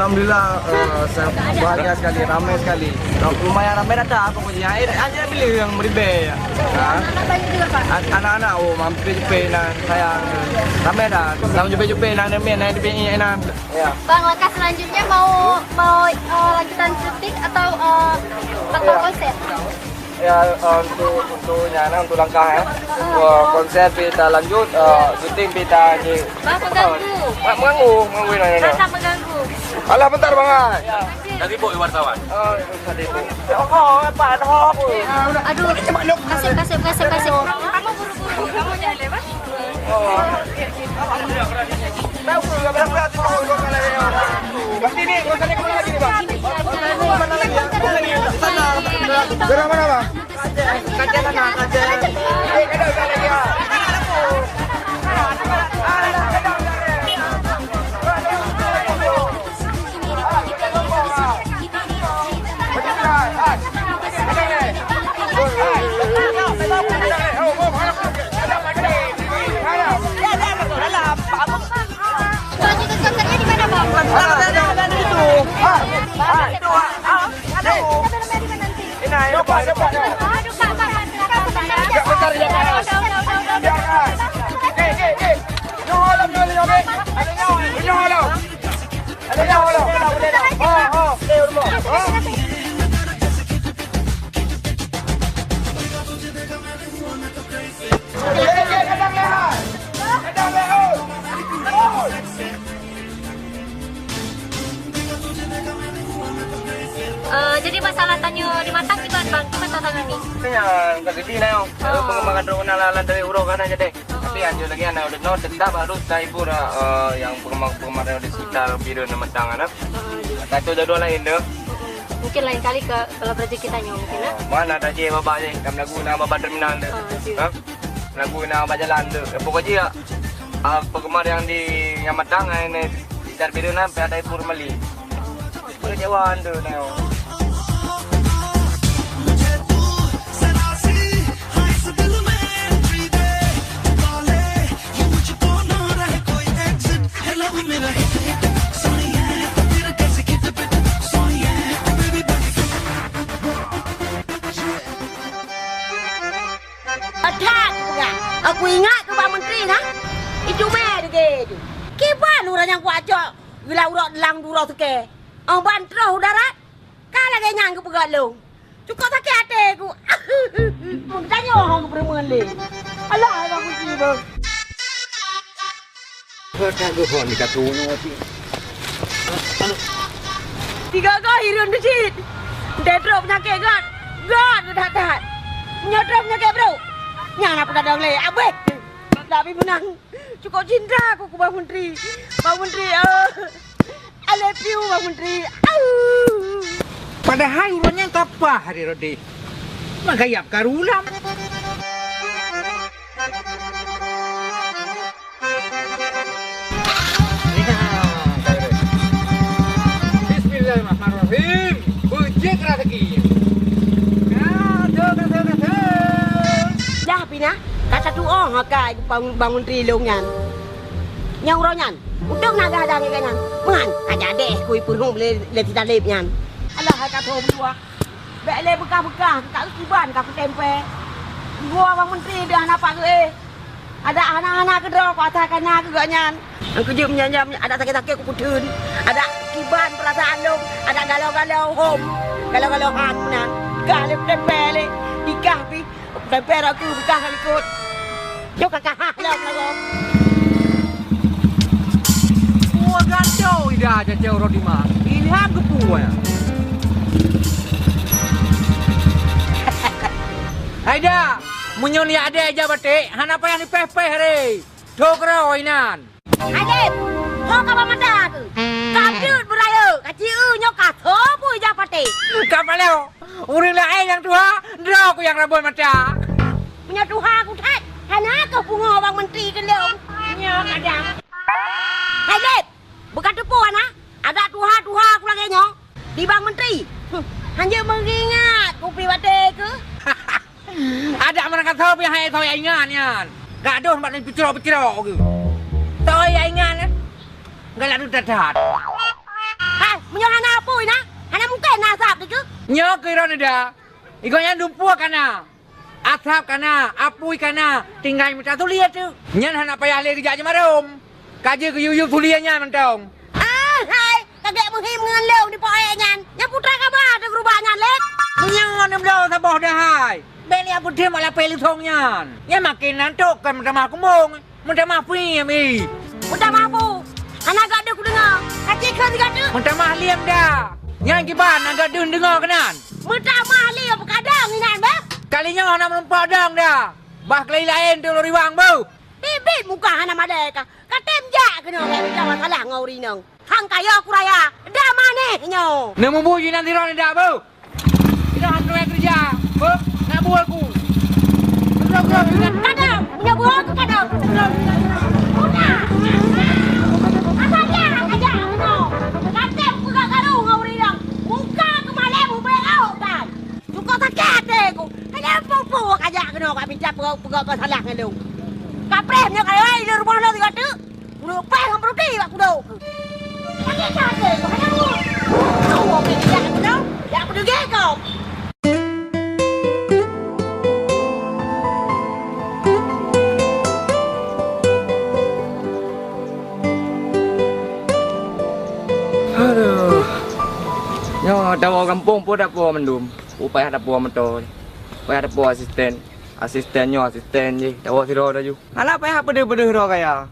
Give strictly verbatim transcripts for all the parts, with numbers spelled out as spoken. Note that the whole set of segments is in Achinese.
Alhamdulillah, eh, sa-, bahagia sekali, ramai sekali. Lumayan ramai datang, pokoknya. Eh, hanya bila yang meribet, ya. Ha? Anak-anak banyak juga, Pak? An-, anak-anak, oh, mampir jepit nan, sayang. Ramai dah. Dalam jepit-jepit nan, demi nan, demi nan. Ya. Bang, langkah selanjutnya mau, mau, eh, lanjutan syuting atau, eh, bakal konser? Ya, eh, untuk, untuk nyana, untuk langkah, eh. Untuk konser pih ta lanjut, eh, syuting pih ta di. Bang, mengganggu. Mak mengganggu, mengganggu, nah, nah, nah. Sangat mengganggu. Alah, bentar, Bang, ah. Ya. Tadi, Bu, wartawan. Oh, tadi, Bu. Oh, apa, ada apa? Aduh, kasih, kasih, kasih, kasih. Kamu buru-buru, kamu jangan lewat. Eh, jadi masalah tanyoe di Matang kiban, Bang? Kiban tantangan ni? Nyan, ka gede na, yo. Lalu pengembangan droe na lam dari uroe ka na jadi. Tapi anjur lagi anak udah no tetap harus terhibur, eh, yang penggemar-penggemar yang di sekitar Bireuen Matang na. Satu jadwal lain tu. Mungkin lain kali ke, kalau rezeki tanyoe mungkin, eh. Mana ada je babak je, kam lagu na babak terminal tu. Ha? Lagu na babak jalan tu. Eh, pokok je, ah, penggemar yang di, yang Matang, eh, ni, di sekitar Bireuen na, sampai ada hibur mali. Peureujawan tu, nyoe. That kupeugah, aku ingat keu Pak Menteri na, itu mé degé tu. Kiban ureueng nyang kuajak geulah uroe lam duroe sukée. Oh, ban troh u darat, ka lagée nyan geupeugah lôn. Cukôp sakét até ku. Meutanyoe hong geupeureumeun lé. Alah, alah, kuci beuh. Kota geuhon di katu nyoe pih. Tiga goh hireuen teucit. Dai trok peunyakét gét. Gét that-that. Nyoe trok peunyakét brôk. Nyan apa gadong lé. Abéh. Tapi meunang. Cukôp cinta aku keu Bang Menteri. Bang Menteri, oh. I love you, Bang Menteri. Au. Padahai ureueng nyan ka paih hari Rodi. Maka yap karu lam. Bismillahirrahmanirrahim. Beujeuet raseuki. Kata, kata, kata. Dah, Pina. Ka tatuoh ka Bang, Bang Menteri lôn nyan. Nyang uroe nyan, udeueng na gah-gah nyan. Meuhan, ka jadeh kui peuruem lé, lé si Taleb nyan. Alah, hai ka thô meuluwa. Bèk lé beukah-beukah, ka kiban ka kutempé. Gua Bang Menteri deuh hana pat geuéh. Adak hana-hana keudroe kuasa kana keu geuh nyan. Nyang keujeuet meunyan-nyan adak sakét-sakét kupeutheun. Adak kiban peurasaan lôn, adak galau-galau hom. Galau-galau han meunan. Ka lé kutempé lé, ikah pih. Pempé rot keu beukah ka likot. Nyoe ka kahah lom lagoe. Wah, gantoe ida jajau rot di ma. Pilihan geupeue ya. Aida, meunyoe liak adé ija baték, hana payah nipéh-péh ré. Thok roh inan. Adép, ho ka bak mata keuh? Ka beuet beurayeuk, ka cieu nyoe ka tho peue ija patéh. Ka paleo, ureueng laén nyang tuha, droe ku nyang rabot mata. Meunyoe tuha ku that, hana keuh pungo Bang Menteri keu lôn. Nyoe kadang. Hai Dép, beuka teupeu hana? Adak tuha-tuha ku lagèe nyoe. Di Bang Menteri. Huh, hanjeuet meuingat kupi watèe keuh. Adak meunan ka soe pih hai soe ingat nyan. Gadôh bak ni picrok-picrok keuh. Soe ingat nyan? Galak tu that-that. Hai, Meunyoe hana apui na, hana mungken na asab dikeue. Nyoe keuh droeneuh da. Igoe nyan dumpeue ka na. Asab ka na, apui ka na, tinggai mita tulie teuk. Nyan hana payah lé geujak jeumawöng. Ka jeuet geuyue-yue tulie nyan mantong. Ah, hai, ka gèt meuhém ngon lôn di poh èk nyan. Nyan putra kaba teugeurubah nyan lé. Meunyoe neubloe saboh dahai, bèk lé peudeueng bak lapèe leusong nyan. Nyan maken nanggroe kon meutamah kumbong. Meutamah pih, Mi. Meutamah peue? Hana gak deuh kudeungoe. Ka cit kheun sigoe teuk. Meutamah liem da. Nyan kiban hana gak deuh deungoe keunan. Meutamah liem kadang inan beh. Kali nyoe hana meurumpok dong da. Bah kali laén teuk lôn riwang beuh. Bit-bit muka hana madai ka. Ka tem jak keunoe lé mita masalah ngon ureueng inong. Han kayôh kuraya, da maneh nyoe. Neumubu jinan sidroe nida beuh. Sidroe han keuneuk keureuja. Beuh, na buet ku. Sidroe-sidroe jinan. Kadang, meunyoe buet ku kadang. Udah. Apa dia? Aja keunoe. Katem peugah karu ngon ureueng inong. Muka keumalém ubé ôk kan. Cukôp sakét até ku. Hana peue-peue kajak keunoe ka mita peugah-peugah masalah ngon lôn. Kapreh meunyoe kalai lé rumoh lôn sigoe teuk. Peuleupah ngon peuruti bak kudok. Sakét até ku hana peue. Tahu apa yang tidak kudok. Tidak peduli kau. Aduh. Nyoe tawoe gampông peue tapuwoe mandum. Peue payah tapuwoe moto, payah tapuwoe asisten. Asisten nyoe asisten jih, tawoe sidroe laju. Hana payah peudeuh-peudeuh droe kaya.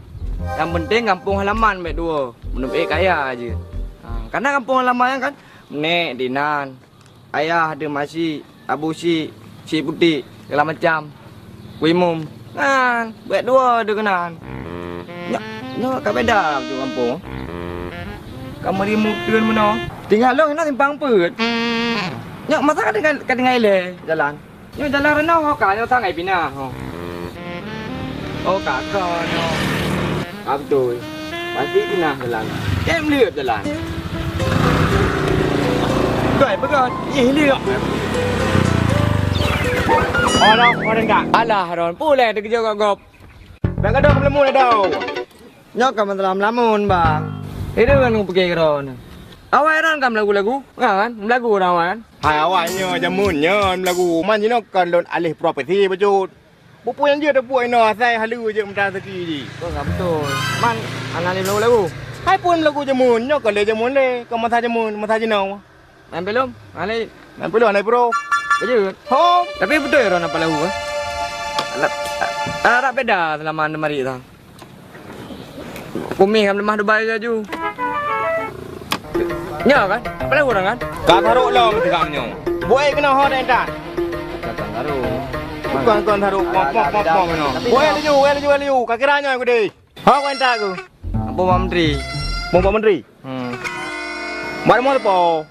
Nyang penting gampông halaman bèk tuwoe, meuneup ék kaya jeuet. Ha, kana gampông halaman nyan kan, nek dinan. Ayah deuh masyik, abu syik, syik putéh, segala macam. Kuimum. Nyan, bèk dua deuh keunan. Nyoe, nyoe ka beda baju gampông. Ka meurimu teun meunoe. Tinggai lôn hinoe simpang peuet. Nyoe masa ka tinggai, ka tinggai ilèe jalan. Nyoe jalan reunoh ho ka nyoe sangai pinah ho. Oh, ka kon nyoe. Ka beutôi. Pasti pinah jalan. Tem lihat jalan. Goi, peugah. Ih, lihat. Orang, orang tak. Alah, Ron. Pulai terkejut kat gop. Bèk gadoh meulamun dah. Nyoe ka masalah meulamun, Bang. Itu kan kupikir Ron. Awai Ron kan meulagu-lagu. Kan? Meulagu Ron awai kan? Hai awai nyoe jameun nyoe meulagu. Man jinoe kan lôn alih profesi bacut. Peue-peue nyang jeuet teupeue inoe asai haleue jeuet meuta saki jih. Betul, betul. Man, hana lé lagu-lagu. Hai phon lagu jameun, nyoe kon lé jameun lé, kon masa jameun, masa jinoe. Main filem, hana lé. Main filem, hana pro. Beujeuet. Ho. Tapi beutôi droe na palahu, eh. Alah, alah, beda selama anda mari tah. Kumis lam leumah Dubai laju. Nyoe kan? Padahai ureueng kan? Ka tarok lom tikam nyoe. Buet keunoe ho dak intat. Bukan, bukan tarok. Pom, pom, pom, pom keunoe. Buet laju, buet laju, buet laju. Ka kira nyoe ku deh. Ho ku intat ku. Apa Pak Menteri? Mau Pak Menteri? Hmm. Mat mo teupeu?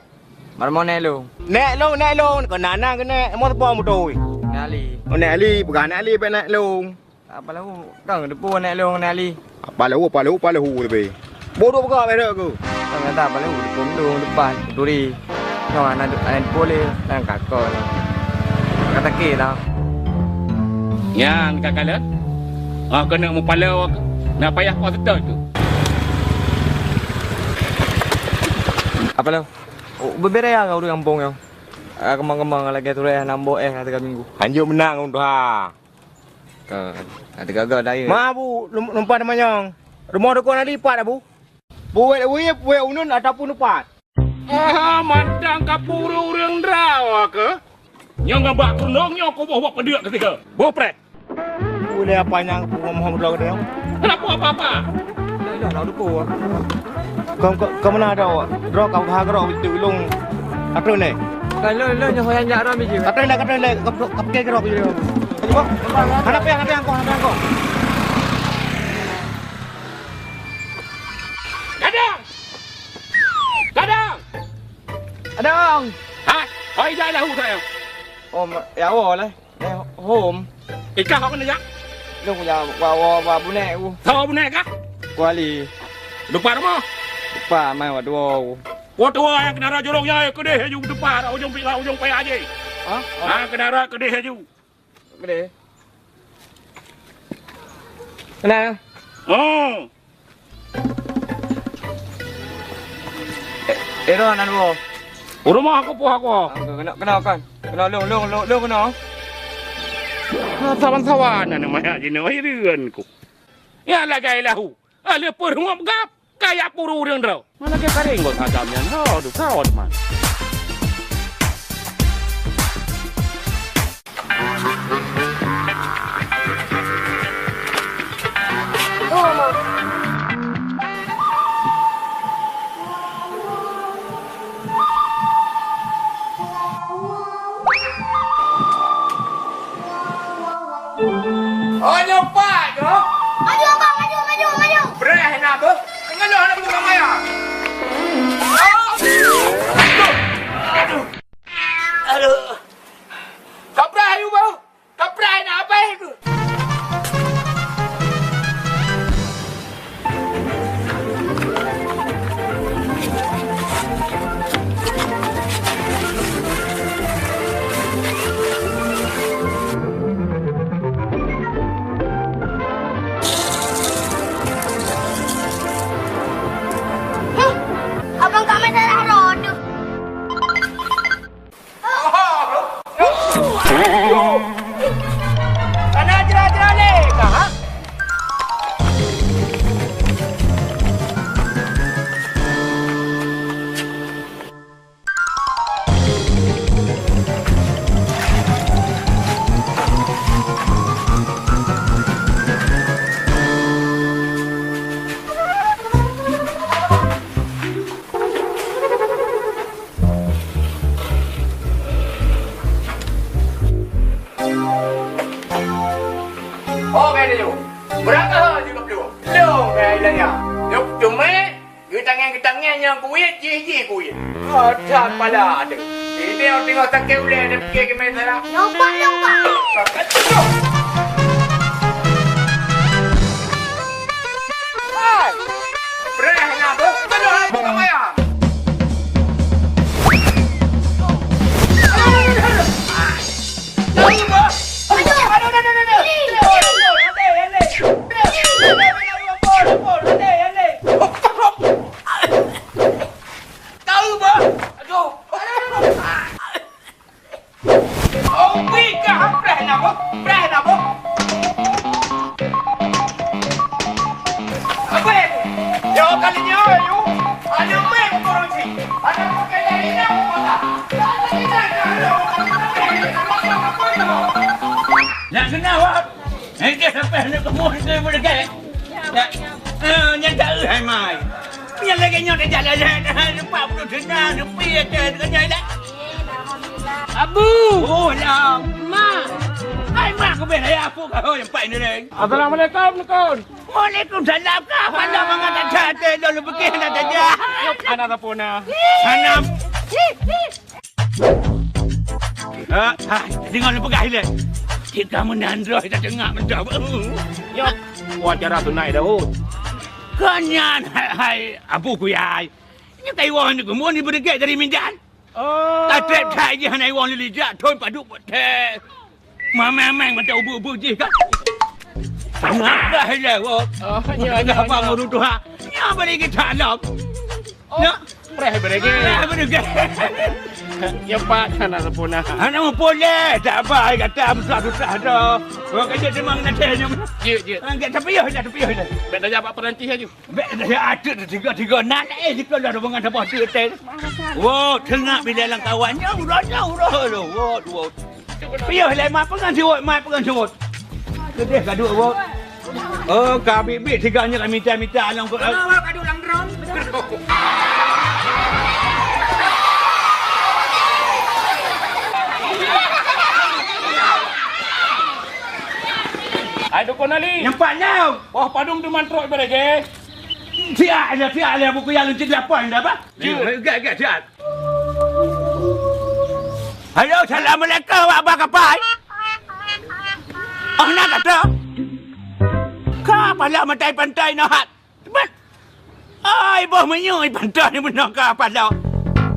Mat mo nek lôn? Nek lôn, nek lôn. Keu nana keu nek. Mo teupeu mutôi? Nek Ali. Oh, nek Ali. Peugah nek Ali, pek nek lôn. Apa lahu? Kang depan nek lôn, nek Ali. Apa lahu, apa lahu, apa lahu tapi. Bodoh buka merek ke? Kang kata apa lahu? Depan tu, depan. Turi. Nyoe anak, anak boleh. Dan kakak. Kata ke lah. Nyang ka kalon. Ah, kena mupala. Nak payah kau setor tu. Apa lahu? Oh, beberapa ya kau ureueng kampung yang. Ah, kemang-kemang lagi turun eh, nambah eh, kata minggu. Anjuk menang untuk ha. Ka, ada gagal daya. Ma, Bu, lum-, lumpan manyong. Rumoh dukon na dipat, Abu? Buet wuyeb, buet unun ataupun upat? Ah, mantang ka puru ureueng drawa ke? Nyang ngabak kurnong nyoe kuboh bak peudeuk keutiga. Boh preh. Uleh apa nyang kuboh mohom droe keudeh? Kenapa apa-apa? Dah, dah, dah, dah, dah. Kau, kau, kau mana ada awak? Droe kau ha droe itu ilung. Kata ni. Kalau lo nyoh yang jak ram je. Kata ni, kata ni, kau, kau pakai droe je. Hana payah, hana payah kau, hana payah kau. Kadang! Kadang! Kadang! Ha? Hai, dah lahu saya. Oh, ma-, ya Allah lah. Eh, hom. Ikah awak kena jak? Dong ya, wa, wa, wa, bunek ku. Sawa bunek kah? Kuali. Depan rumah? Depan, mai wa dua. Wa dua yang kena jorong ya, kedeh ju depan, ujung pila, ujung paya aja. Ha? Ha, kena ra kedeh ju. Kedeh. Kena. Oh. Eh, Ron, aneuk boh. Ureueng moh aku poh aku. Ah, kena, kena, kan. Kena, lôn, lôn, lôn, lôn kena. Ah, sawan-sawan aneuk manyak jinoe, hireuen ku. Ya lagèe lahu. Ah, leupeu rungok gap. Kayak puru ureueng droe. Mana ke karing kok sadam nyan? Oh, aduh, sawat man. Oh, nyoe pat, nyoe. Maju, Abang, maju, maju, maju. Breh na beuh. Ngeunah na beuh maya. Aduh. Aduh. Kaprah ayu beuh. Kaprah na abéh keuh. Hah, abang kami salah roda. Kana jera-jera lé kah, ha? Oh, kaya tu. Beurangkaha jeuet keu peue? Lôn kaya ilanya. Nyoe teumé, geutangén-geutangén nyang kuwét jih-jih kuwét. Oh, that pala teuh. Ini nyang teungoh sakét ulèe, ada pikir keumeung salah. Lompat, lompat. Pakat tu. Hai. Breh na beuh, aduh, hai, bukan wayang. Tahu, beuh. Aduh, aduh, aduh, aduh, aduh. Tahu, beuh. Aduh. Oh, wih, kah preh na boh, preh na boh. Apa ya? Yo, kali nyoe, yo. Ada main korupsi. Ada pakai dari ina kota. Nak kenal, Wak? Nanti sampai nak kemur, saya boleh gaya. Ya. Eh, nyan tak, eh, hai, mai. Nyan lagèe nyoe tajak lé-lé, empat puluh seunang rupiah teuh, teuka nyan lé. Abu! Oh, lah. Mak! Hai, mak, keubiet raya apu ka, hoi, empat ni, Reng. Assalamualaikum, Dukon. Waalaikumsalam, ka. Mana mangat tajak, teh, dah lebih kena tajak. Anak apa, nah? Salam. Ah, ah, deungon lôn peugah ilèe. Cit ka meunan droe tateungak mantong. Nyoe, wawancara tunai, Daud. Kon nyan, hai, hai, Abu Kuyai. Nyoe ka iwoe aneuk keumuen ibeudeuget dari Medan. Oh. Ka trép that jih hana iwoe lé lijak, thon padub buet thèe. Mamèng-mamèng mantong ubeut-ubeut jih kan. Tengah dah ilèe, Wo. Oh, nyoe, nyoe, nyoe. Abang ureueng tuha. Nyoe bari geutalom. Oh. Nyoe. Preh beureuge. Preh beureuge. Ya, Pak, hana sempurna. Hana meupuléh, tak ba, gata susah-susah dah. Orang kerja memang nak cari nyoe. Jeuet, jeuet. Angkat tepiyoh dah, tepiyoh dah. Bèk tajak bak Perancis laju. Bèk tajak atuk tiga-tiga nan, eh, di keluar rombongan saboh tu, teh. Wo, teungak bila lam kawan nyoe, uroe nyoe, uroe lo. Wo, wo. Piyoh lé, mak peungon siwot, mak peungon siwot. Keudeh ka duek, Wo. Oh, ka biet-biet sigoe nyoe ka mita-mita along ko. Kenapa ka duek lam drum? Hai, Dukon Ali. Nyampak nyoe. Wah, padum tu mantrok ibarat je. Siap aja, siap aja, buku yang lucu dia apa, indah apa? Jeuet. Gak, gak, siap. Halo, assalamualaikum, Abah Kapai. Oh, na kata? Ka pala matai pantai na hat. Cepat. Ai, boh meunyoe pantai ni beuna ka pala.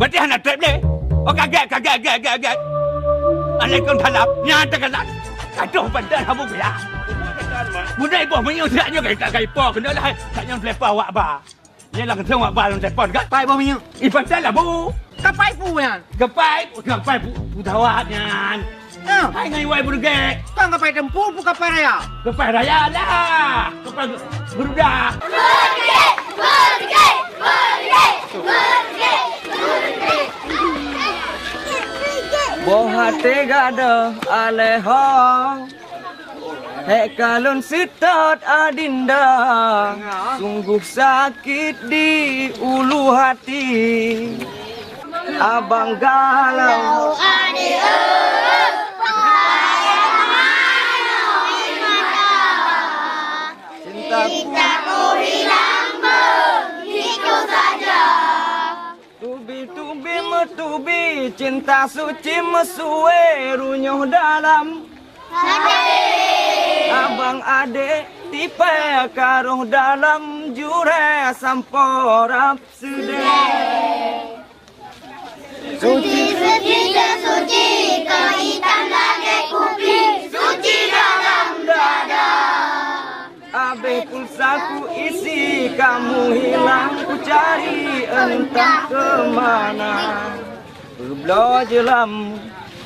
Berarti hana trép deh. Oh, kaget, kaget, kaget, kaget. Waalaikumsalam. Nyata kalah. Aduh, pantai habu ya. Mudah boh meunyoe siap nyoe kai kai po kena lah. Tak nyang flepa awak ba. Nyan langsung awak bak lôn telepon, ka pai boh minyeuk. Ih, pasal lah, Bu. Kapai peue nyan? Kapai, kapai pu-, pesawat nyan. Ah. Hai ngon iwai beureuguek. Kan kapai teumpu, peue kapai raya? Kapai raya lah. Kapai beureudah. Boh até gadôh alèh ho. Hék ka lôn seutôt adinda, sunggoh sakét di ulu hati. Abang galau. Cintaku hilang begitu saja. Tubi-tubi meutubi, cinta suci meusué runyuh dalam. Abang adék tipée karoh dalam jurée sampoe rab seudeh. Suci, suci, suci, keu itam lagée kupi, suci dalam dada. Abéh pulsaku isi kamu hilang, kucari entah ke mana. Beubloe jeulam,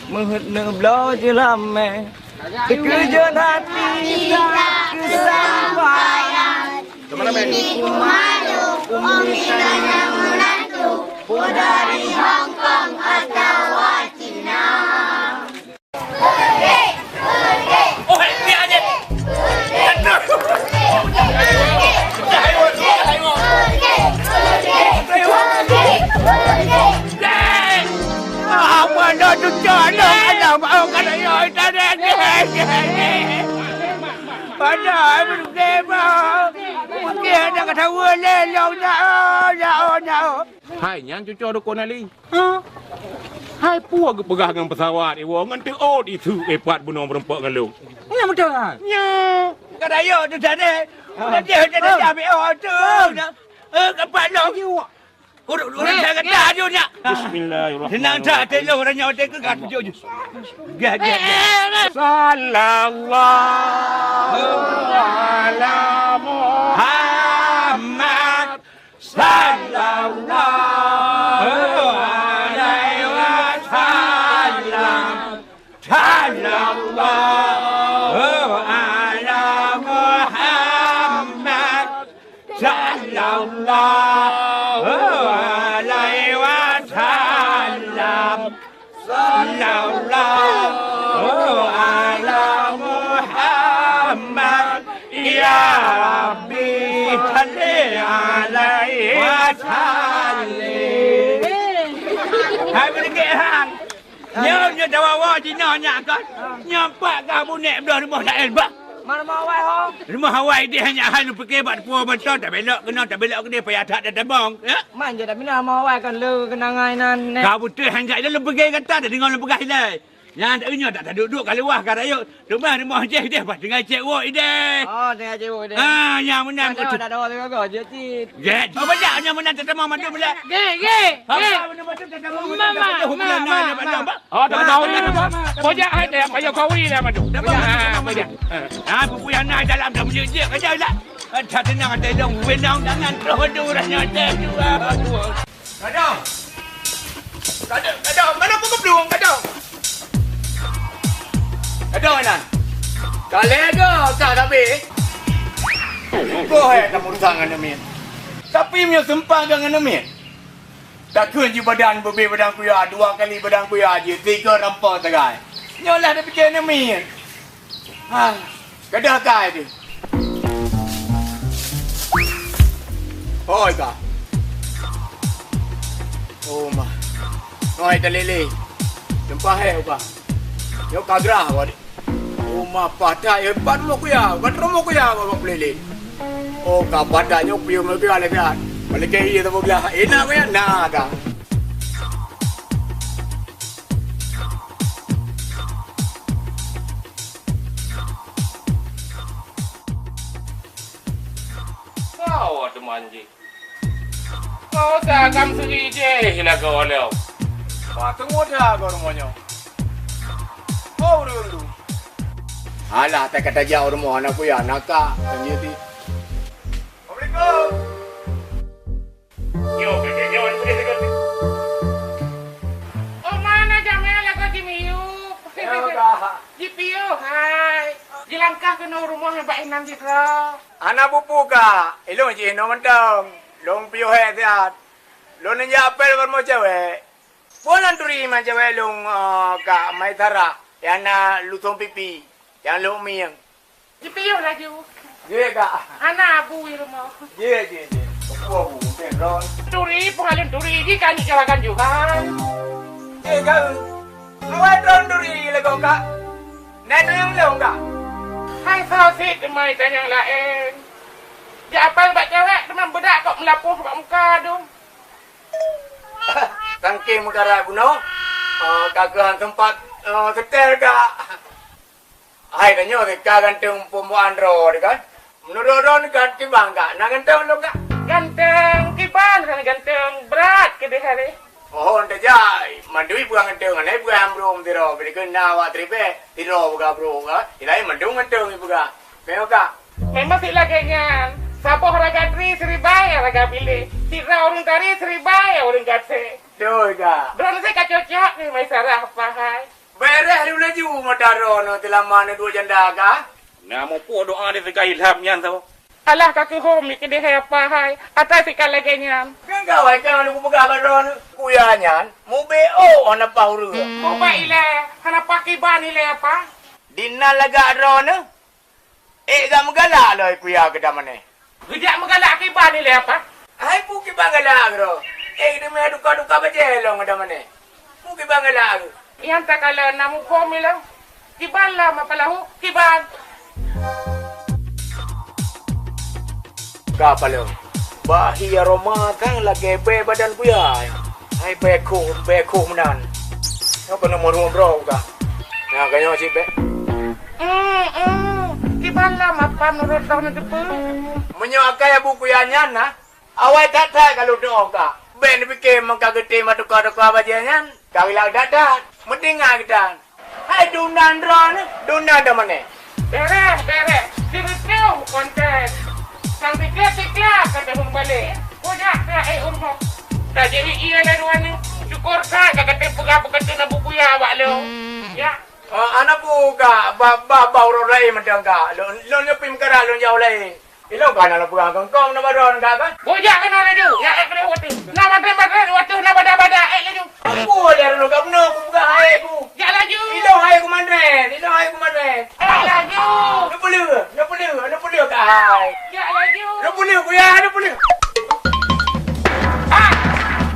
meuheuét neubloe jeulam, eh. Teukeujot hati tak keusampaian. Kini ku malu, umi keuneuk meunantu, peue dari Hong Kong atawa Cina. Apa dah cucuk lông anak mau kada yo internet. Pada berke mau. Mungkin ada kata wele lông dah. Hai, nyan cucô dukon Ali. Ha? Hai peue geupeugah ngon peusawat iwoe ngon teuôt isu ipat bunoe meureumpok ngon lôn. Nyan beutôi kan? Nyan. Ka rayeuk tu tadi. Udah dia dah dah ambil awak tu. Eh, kapak lom. Urut urut saya kata aju nyak. Bismillahirrahmanirrahim. Senang tak telo orang nyawa teka kat tujuh je. Gah gah. Sallallahu ala Muhammad. Sallallahu alaihi wasallam. Sallallahu ala Muhammad. Sallallahu alaihi wasallam. Sallallahu ala Muhammad. Ya Rabbi, salli alaihi wa sallim. Hai, beudeuh, hai. Nyoe, nyoe tawa-wa jinoe nyak kan. Nyoe pat ka bunek bloh rumoh laén bah. Ma rumoh awai ho? Rumoh awai deh nyak hai lôn pike bak teupue mantong, tabelok keunoe, tabelok keudeh, payah that tatabong, ya? Man je tapi na rumoh awai kan le keunangan inan neh. Ka beutôi han jak lôn pike gata, dah deungoe lôn peugah ilai. Nyan tak nyoe tak taduek-duek ka leuwah ka rayeuk. Teuma rumoh jeh deh bah tinggai cek wok ideh. Oh, tinggai cek wok ideh. Ah, nyang meunan. Tak ada, tak ada orang tengok kau, je cit. Get. Oh, banyak nyang meunan tetamong mandum lah. Ge, ge, ge. Apa benda macam tetamong mandum? Mama, mama, mama. Oh, tak tahu ni. Bojak hai teh, payah kau wi lah mandum. Bojak, ah, bojak. Ah, buku yang naik dalam dah menjejek aja lah. Ada tenang ada dong, benang tangan terus tu rasanya teh tu. Aduh. Kada, kada, mana pun keuplueng, kada. Kada, Inan. Ka lé ga ka sabe. Boh hai kamu sang aneuk miet. Tapi meunyoe seumpang ngon aneuk miet, takheun jih badan beubé badan kuya, dua kali badan kuya jih, tiga rampa sagai. Nyoe lah dipike aneuk miet. Ha, keudeh kai deh. Hoi ka. Oh ma. Hoi talele. Seumpah he uka. Nyoe ka grah awak deh. Oh ma, patai hebat rumoh kuya, hebat rumoh kuya awak pelele. Oh ka patai nyoe pium lagèe lé kan. Balik ke iya tu belah. Enak kuya. Nah ka. Kau teuma jih. Kau sagam seuri jih lagoe lom. Wah, teungoh dah kau rumoh nyoe. Oh, ureueng tu. Alah, tak kata jak rumoh anak kuya, nakak, kan dia ti. Assalamualaikum. Kah keunoe rumoh nibak inan sidroe. Hana peue-peue, Kak. Ilôn jih inoe mantong. Lôn piôh hék siat. Lôn neujak apel bak rumoh cewek. Peue lôn turi iman cewek lôn, eh, Kak Maisarah, nyang na lusong pipi, nyang lhok mieng. Jipiôh laju. Jeuet, Kak. Hana abu i rumoh. Jeuet, jeuet, jeuet. Peue abu, mungken droen. Turi, peue lôn turi, jih ka nyoe juragan Johan. Jeuet, Kak. Awai droen turi lagoe, Kak. Nai tanyong lôn, Kak. Hai soe cit teuma tanyong laén. Jak apel bak cewek teuma beudak kok meulapoh bak muka dum. Sangking meukarat bunoe, eh, ka keuh han sempat, eh, seutèl, Kak. Hai, tanyoe ka ganteng peumbawaan droe kan. Meunurot droeneuh kan kiban, Kak, na ganteng lôn, Kak? Ganteng kiban, hana ganteng brat keudeh hari. Oh, enta jai. Mandum peugah ganteng, hana peugah nyang brok sidroe. Bila keu na awak tribek, sidroe peugah brok, Kak. Ilai mandum ganteng ipeugah. Memang, Kak. Memang sit lagèe nyan. Saboh raga tri siribai raga biléh. Sira ureueng tari siribai ureueng gaséh. Beutôi, Kak. Droeneuh ka cocok ngon Maisarah, Apa hai. Beureh laju mata droeneuh teulama neuduek janda, Kak. Na muphom doa di teuka ilham nyan saboh. Alah ka keuhom keudeh hai Apa hai, atai sikap lagèe nyan. Kan kawai kan lôn peugah bak droeneuh, kuya nyan mubeuôk hana paih ureueng. Mubeuôk ilèe, hana paih kiban ilèe Apa? Dinan lagak droeneuh, ék gak meugalak lom kuya keu Damané. Geujak meugalak kiban ilèe Apa? Hai peue kiban galak droe? Ék deungoe duka-duka bajèe lom Damané. Peue kiban galak? Nyang takalon na muphom ilèe. Kiban lom Apa Lahu, kiban. Ka palong. Bah hi aroma kan lagèe bèe badan kuya. Hai bèe khoh, bèe khoh meunan. Nyoe keuneuk meurhom droe ka. Nah, ka nyoe cit bèe. Hmm, hmm. Kiban lom Apa meunurot droeneuh teupeue? Meunyoe akai abu kuya nyan na, awai that-that ka lôn teu'oh ka. Bèk neupike meunka geutem meutuka-tuka bajèe nyan, ka rilak that-that. Meuteungoh geutan. Hai dum nan droeneuh, dum nan Damané. Bèrèh, bèrèh. Sireutoh konten. Sang tikla-tikla ka tahun balek. Kujak ka éh ureueng. Ka jadi iya lé dua ni. Syukur ka ka kata peugah beukateueng abu kuya bak lôn. Ya. Ah, hana peue ka ba, ba, ba ureueng laén mantong ka. Lôn, lôn nyoe pih meukarat lôn jak u laén. Ilôn ka na lôn peugah keu kong na baron ka kan? Bujak keunoe laju, ya ék laju watèe. Na maté-maté watèe na bada-bada ék laju. Ampun, ya Reno, ka bunoe kupeugah hai ku. Jak laju. Ilôn hai kumanré, ilôn hai kumanré. Ék laju. Neupeuleueh, neupeuleueh, neupeuleueh ka hai. Jak laju. Neupeuleueh ku ya, neupeuleueh. Ah!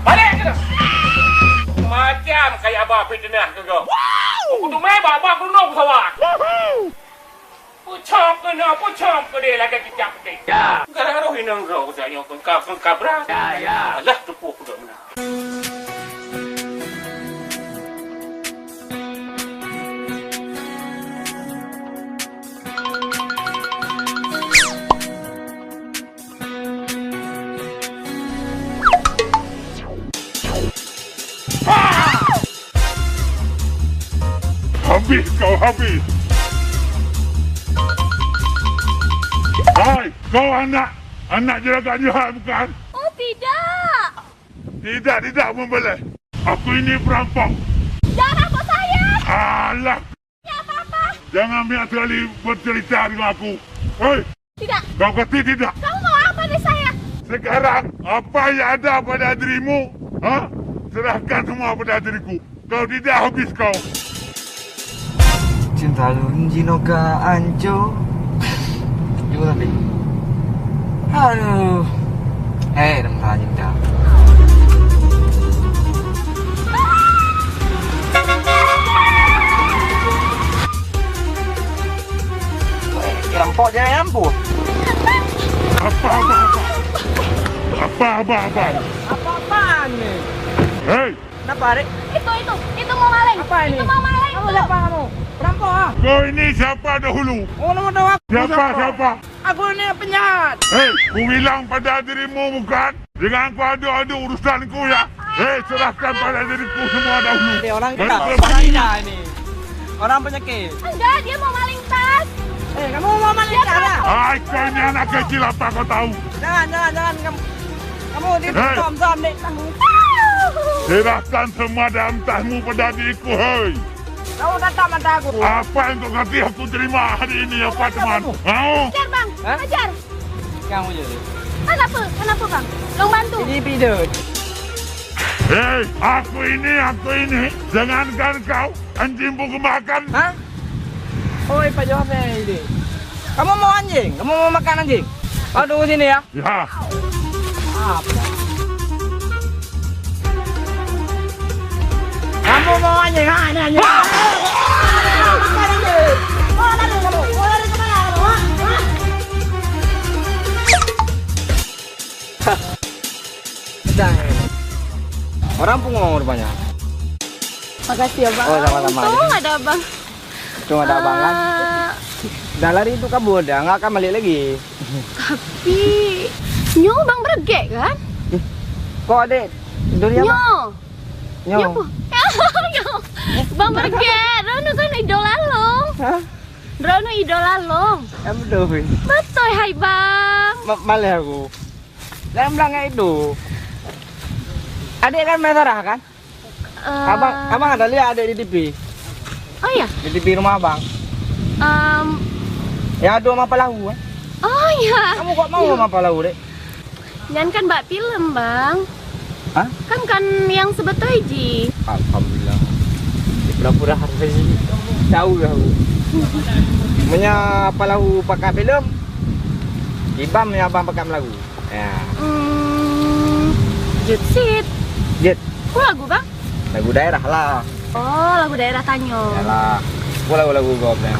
Balek keunoe. Macam kaya abah fitnah keu kau. Aku tu mai bak abah keunoe pesawat. Pucok keunoe, pucok keudeh lagèe cicak putih. Ya. Gara roh inong roh udah nyoe kengka, kengka brat. Ya, ya. Alah, tupuk udah menang. Habis kau, habis. Hai, kau anak, anak juragan Johan bukan? Oh, tidak. Tidak, tidak membelai. Aku ini perampok. Jangan rampok saya. Alah. Tidak apa-apa. Jangan banyak sekali bercerita dengan aku. Hei! Tidak. Kau kata tidak? Kamu mau apa dari saya? Sekarang, apa yang ada pada dirimu, ha? Serahkan semua pada diriku. Kalau tidak, habis kau. Cinta lôn jinoe ka anco. Cuba tadi. Aduh. Eh, dah masalah cinta. Rampok je, ya ampun. Apa, apa, apa? Apa, apa, apa? Apa-apaan ni? Hei! Kenapa, Adik? Itu, itu, itu mau maling. Apa ini? Itu mau maling. Kamu siapa kamu? Perampok, ah? Kau ini siapa dahulu? Oh, nama tahu aku siapa, siapa? Aku ini penjahat. Hei, ku bilang pada dirimu bukan? Jangan kau adu-adu urusanku ya. Hei, serahkan pada diriku semua dahulu. Dia orang gila. Orang gila ini. Orang penyakit. Enggak, dia mau maling tas. Eh, kamu mau maling tas, ah? Hai, kau ini anak kecil apa kau tahu? Jangan, jangan, jangan. Kamu, kamu di Hei. Zam, zam, dek. Serahkan semua dalam tasmu pada diriku, hei. Kau tatap mata aku. Apa yang kau kasih aku terima hari ini, apa, teman? Mau? Hajar, Bang. Hah? Hajar. Kenapa? Kenapa, Bang? Long bantu. Ini pidot. Hei, aku ini, aku ini. Jangankan kau, anjing pun kemakan. Hah? Oi, Pak Johor ini. Kamu mau anjing? Kamu mau makan anjing? Kau tunggu sini ya. Ya. Apa? Kamu mau anjing? Ha, ini anjing. Makan anjing. Mau lari kamu? Mau lari kemana kamu? Ha? Ha? Dah. Orang pungo rupanya. Makasih ya, Bang. Oh, sama-sama. Untung ada Abang. Untung ada Abang, kan? Eh. Dah lari itu kabur dah, nggak akan balik lagi. Tapi, nyoe Bang Bergek, kan? Eh, kok, Dek? Duri apa? Nyoe. Nyoe. Nyoe apa? Nyoe. Bang Bergek, droeneuh kan idola lôn. Hah? Droeneuh idola lôn. Ya, betul, Fi. Betul, hai Bang. Ma-, maleh aku. Dalam belakang itu. Adik kan main Sarah, kan? Eh. Abang, abang ada lihat adik di T V? Oh, iya? Di T V rumah abang. Em. Yang ada Mama Palahu, eh? Oh, iya. Kamu kok mau Mama Palahu, Dek? Nyan kan bak filem, Bang. Hah? Kan, kan yang sebetul ji. Alhamdulillah. Di pura-pura hari ni. Tahu lah aku. Menya Palahu pakai filem. Ibam ya abang pakai lagu. Ya. Hmm, jeuet cit. Jeuet. Peue lagu, Bang? Lagu daerah lah. Oh, lagu daerah tanyoe. Yalah. Peue lagu-lagu gob nyan.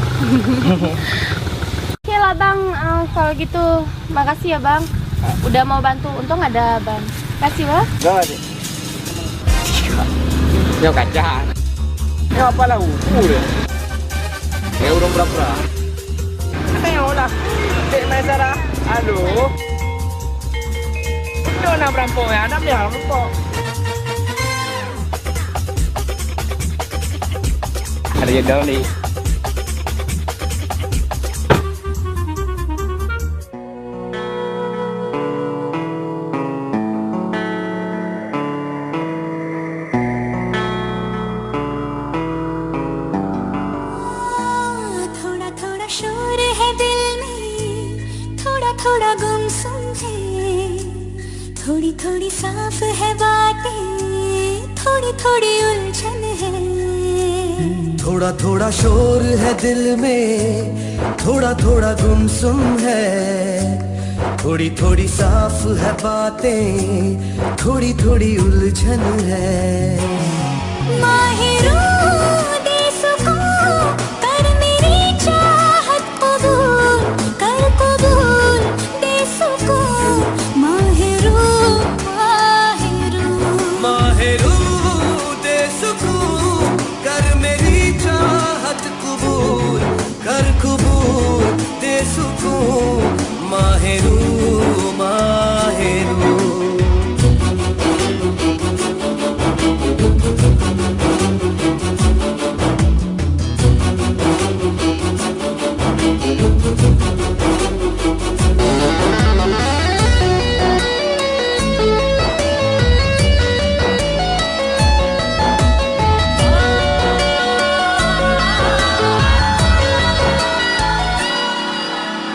Oke lah, Bang. Eh, kalau gitu, makasih ya, Bang. Ah. Udah mau bantu. Untung ada Bang. Makasih, Bang. Nyoe kaca. Nyoe apa lahu? Pu dia. Kayak urang pura-pura. Ayo lah. Cek Maisarah. Aduh. Itu nak berampok ya, nak beli berampok. Ada je daun ni. थोड़ा थोड़ा शोर है दिल में, थोड़ा थोड़ा गुमसुम है, थोड़ी थोड़ी साफ है बातें, थोड़ी थोड़ी उलझन है। थोड़ा थोड़ा शोर है दिल में, थोड़ा थोड़ा गुमसुम है, थोड़ी थोड़ी साफ है बातें, थोड़ी थोड़ी उलझन है। माहिरू दे सुकून, कर मेरी चाहत कबूल, कर कबूल दे सुकून। माहिरू, माहिरू, माहिरू दे सुकून, कर मेरी चाहत कबूल, कर कबूल दे सुकून। Mahiru, Mahiru.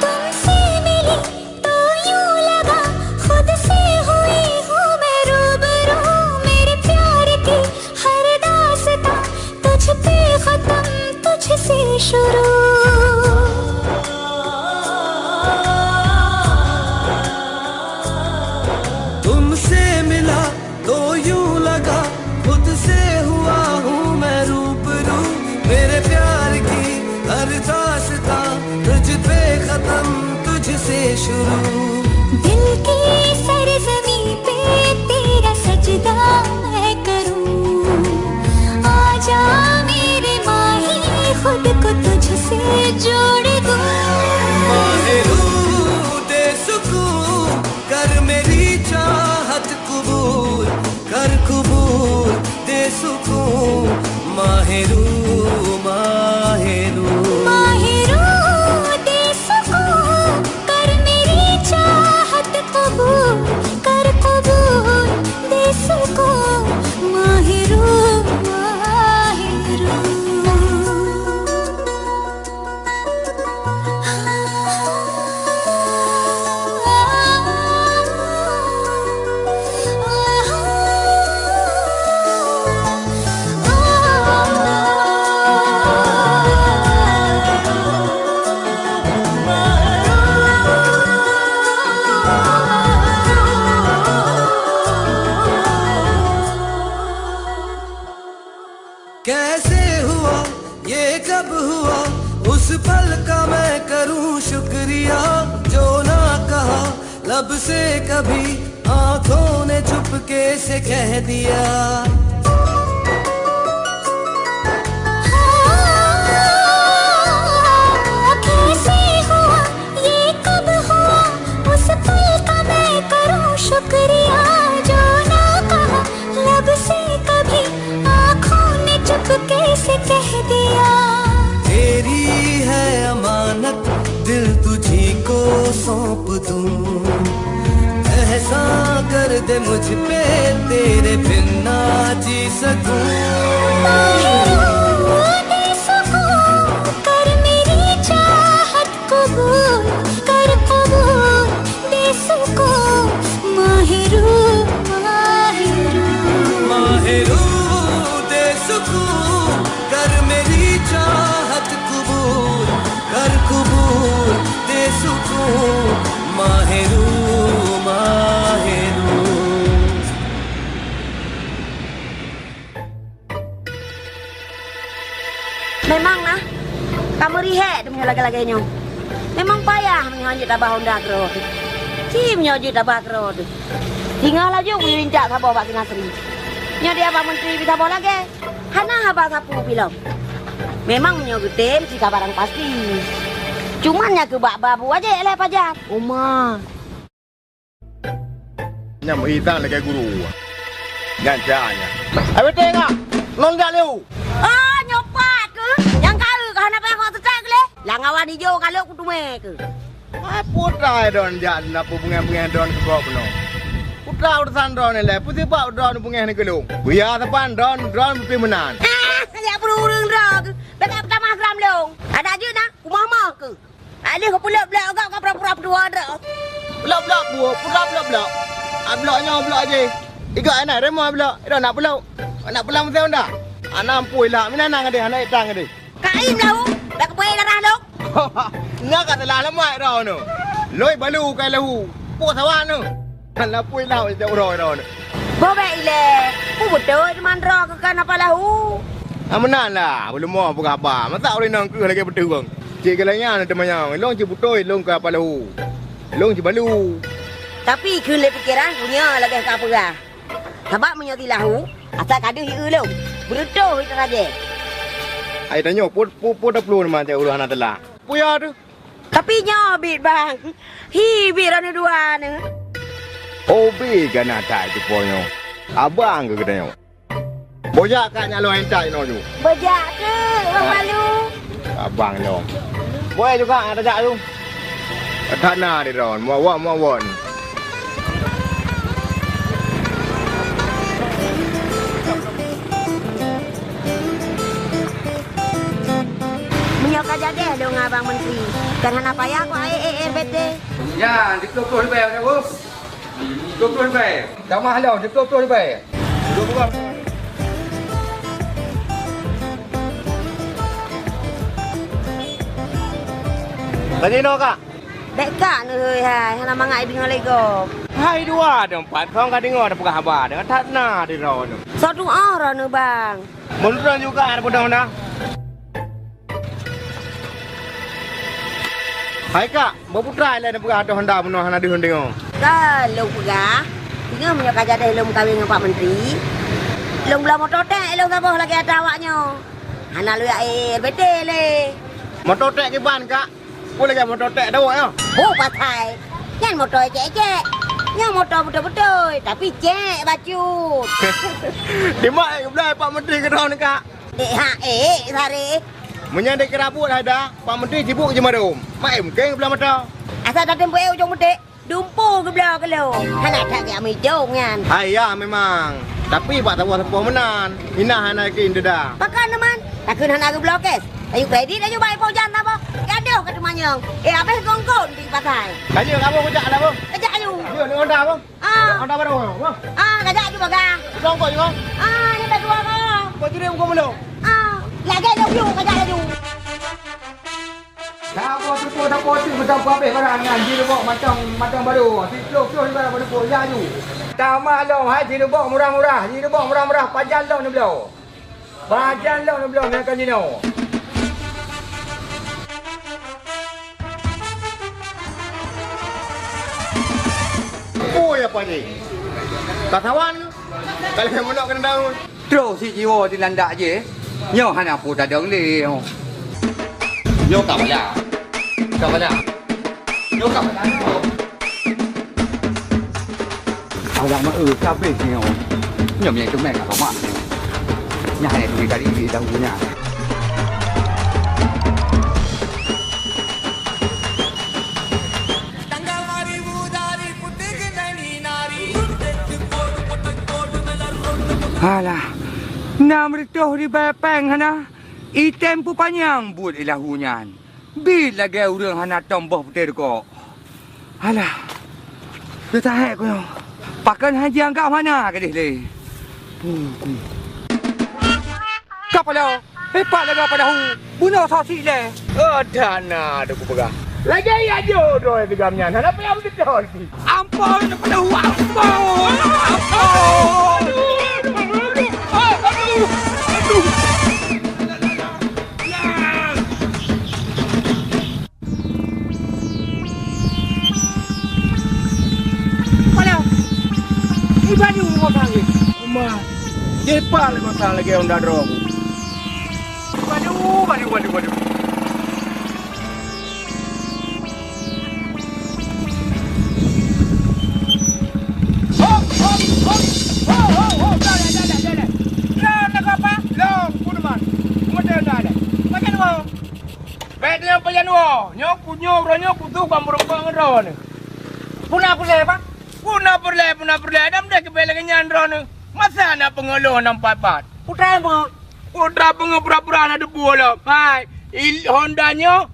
तुमसे मिली तो यूं लगा, खुद से हुई हूँ मैं रूबरू। मेरे प्यार की हर दास्तां तुझ पे खत्म, तुझसे शुरू। तुमसे मिला तो यूं लगा, खुद से हुआ हूँ मैं रूबरू। मेरे प्यार की हर दास्तां तुझ पे खत्म, तुझसे शुरू। दिल की सरजमी पे तेरा सजदा मैं करूँ। आजा मेरे माही, खुद को तुझसे जोड़ दूँ। माहिरू दे सुकून, कर मेरी चाहत कबूल, कर कबूल दे सुकून। Mahiru, Mahiru. माहिरू दे सुकून, कर मेरी चाहत कबूल, कर कबूल दे सुकून। Mahiru, Mahiru. जो ना कहा लब से कभी, आंखों ने चुपके से कह दिया। हाँ, कैसे हुआ, ये कब हुआ, उस पल का मैं करूं शुक्रिया। जो ना कहा लब से कभी, आंखों ने चुपके से कह दिया। तेरी है अमानत, दिल तुझी को सौंप दूं। एहसान कर दे मुझ पे, तेरे बिन ना जी सकूं। माहिरू दे सुकून, कर मेरी चाहत कबूल, कर कबूल दे सुकून। Mahiru, Mahiru. माहिरू दे सुकून, कर मेरी चाहत कबूल, कर कबूल दे सुकून। Mahiru, Mahiru. Memang nah, ka meurihek teuh meunyoe lagèe-lagèe nyoe. Memang payah meunyoe jeuet tabah honda keudroe teuh. Ci meunyoe jeuet tabah keudroe teuh. Singoh laju geuyue incak saboh bak si Nasri. Nyoe di Abang Menteri pih saboh lagèe. Hana haba sapeue pih lom. Memang meunyoe geutem si ka barang pasti. Cuman nyang keu bak ba bu ajek lé pajan. Oma. Nyan meuhidang lagèe guru. Nyan cara nyan. Hai, beutôi ngak. Lôn jak lé u. Ah, nyoe pat keuh. Nyang ka eu ka hana payah kok teutak keuh lé. Lam awan ijo ka lhok kuteumé keuh. Hai, putra don jak na peubungèh-bungèh don keu gob bunoe. Putra urusan droeneuh lé, peue sibak droeneuh bungèh nibak lôn. Buya saban droeneuh, droeneuh pih meunan. Ah, jak ureueng-ureueng droe keuh. Bèk ka peutamah gram lôn. Adak jeuet na, kumoh-moh keuh. Aléh kupeulok-blok gak ka pura-pura peutuha droe. Blok-blok buet, pura blok-blok. Ah, blok nyoe, blok jih. Iga na rumoh blok, ida nak peulok. Nak peulok meusé honda. Anak ampui lah, mina nang gadeh, anak itang gadeh. Ka im lahu, dak kepui darah lok. Nya ka telah lemak droe nyoe. Lôi balu kai lahu. Pok sawan nyoe. Kan lapui lau setiap uroe droe nyoe. Boh bèk ilèe, peue beutôi teuma droe keu kan apa lahu? Ah, meunan lah, beuleumô peugah haba. Masa ureueng inong kreueh lagèe beuteueng. Cit galak nyan teumanyong, ilôn cit beutôi ilôn keu apa lahu. Ilôn cit balu. Tapi kheun lé pikeran, guna lagèe ka peugah. Sabab meunyoe silahu, asai ka deuh i eu lôn, beureutoh i tarajée. Ai tanyoe, peue, peue, peue taplueng teuma teuh uroe hana teulah. Peue ya teuh? Tapi nyoe bit, Bang. Hi, bit droeneuh dua nyoe. Oh, bit gana that teuh po nyoe. Abang keu geutanyoe. Bojak ka nyak lôn entat inoe nyoe. Bojak keu, Bang Balu. Abang nyoe. Boy juga nyang tajak tu. That na di droe, muawon, muawon. Meunyoe ka jadeh lôn ngon Abang Menteri, kan hana payah kok ae-, ae-, ae-, bete. Nyan, dikeue-keue leubeh, Bos. Dikeue-keue leubeh. Tamah lom, dikeue-keue leubeh. Dua buah. Lagi noh, Kak? Bèk kak neuhôi hai, hana mangat ideungoe lé gob. Hai dua dong pat, kong ka deungoe tapeugah haba, deungon that na di droe nyoe. Soe tu'oh droeneuh, Bang? Meunurot juga hana peudong dah. Hai kak, bak peue treuk lé neupeugah ateueh honda bunoe hana deuh deungoe? Ka lôn peugah, singoh meunyoe ka jadeh lôn meukawen ngon Pak Menteri, lôn bloe moto trek lôn saboh lagèe ata awak nyoe. Hana lôn jak ék beutôi lé. Moto trek kiban kak? Peue lagèe moto trek dawek nyoe? Ho pasai. Nyan moto écek-écek. Nyan moto beutôi-beutôi, tapi cek bacut. Dimak ék geubloe Pak Menteri keudroe nyoe kak? Ék hak ék, sare. Meunyoe dikira buet hai dah, Pak Menteri sibuk jimadum. Mak ék mungken geubloe mata. Asai tatem peuék ujong meuték, dumpu geubloe keu lôn. Hana that jak meujong nyan. Hai ya memang. Tapi bak saboh-saboh meunan, hina hana yakin deda. Pakon neuman? Takheun hana geubloe cash. Ayue kredit ayue bai poh jan saboh. Gadoh ka teumanyong. Eh, abéh gong-gong di pasai. Ka jeuet kamoe kujak lah, Bang. Kejak ayue. Jeuet deungon dah, Bang. Ah. Honda baru, Bang. Ah, kajak aju bagah. Songkok juga. Ah, ni berdua kau. Kau jadi bukan belum? Ah, lagi laju, kajak laju. Sapo tupo, sapo tu, macam habis barang nyan. Di lebok macam, macam baru. Si ploh, ploh di barang baru, ya aju. Tamah lom, hai, di lebok murah-murah. Di lebok murah-murah, pajan lom ni belum. Pajan lom neublong ngon kazino. Apa ni? Tasawan ke? Kalau yang menok kena daun. Troh si jiwoe di landak jih, nyoe hana peue tadong lé. Nyoe ka bala. Ka bala. Nyoe ka bala. Alah, meu, ka abéh nyoe. Nyoe mie teumé ka tomat. Nyan hai turi kali di daun nyan. Alah, nam reutôh ribèe péng hana, item peupanyang buet ilahu nyan. Bit lagèe ureueng hana tom boh putéh rukok. Alah, teuta hék ku nyoe. Pakon han jianggap hana keudeh lé. Puh, puh. Ka paloe, hebat lagèe padahu. Bunoe soe sik lé. Oh, dana tu kupeugah. Lagèe ya jodoh ya tigam nyan. Hana payah beutôi. Ampôn, padahu, ampôn. Ampôn. Aduh, aduh, aduh, aduh. Mana? Iban ni rumah tangga. Rumah. Cepat lagi pasang lagi Honda Draw. Waduh, waduh, waduh, waduh. Hop, hop, hop. Ho, ho, ho. Dah, dah, dah, dah, dah. Dah, dah, apa? Dah, pun man. Cuma dah, dah, dah. Macam mana? Bèk tanyoe pajan woe. Nyoe ku, nyoe uroe nyoe kuduek ban meureumpok ngon droeneuh. Puna peureulèe, Pak? Puna peureulèe, puna peureulèe. Adam deh keubiet lagèe nyan droeneuh. Masa na peungeut lôn na pat-pat? Putra peungeut. Putra peungeut pura-pura na debu lom. Hai, il-, Honda nyoe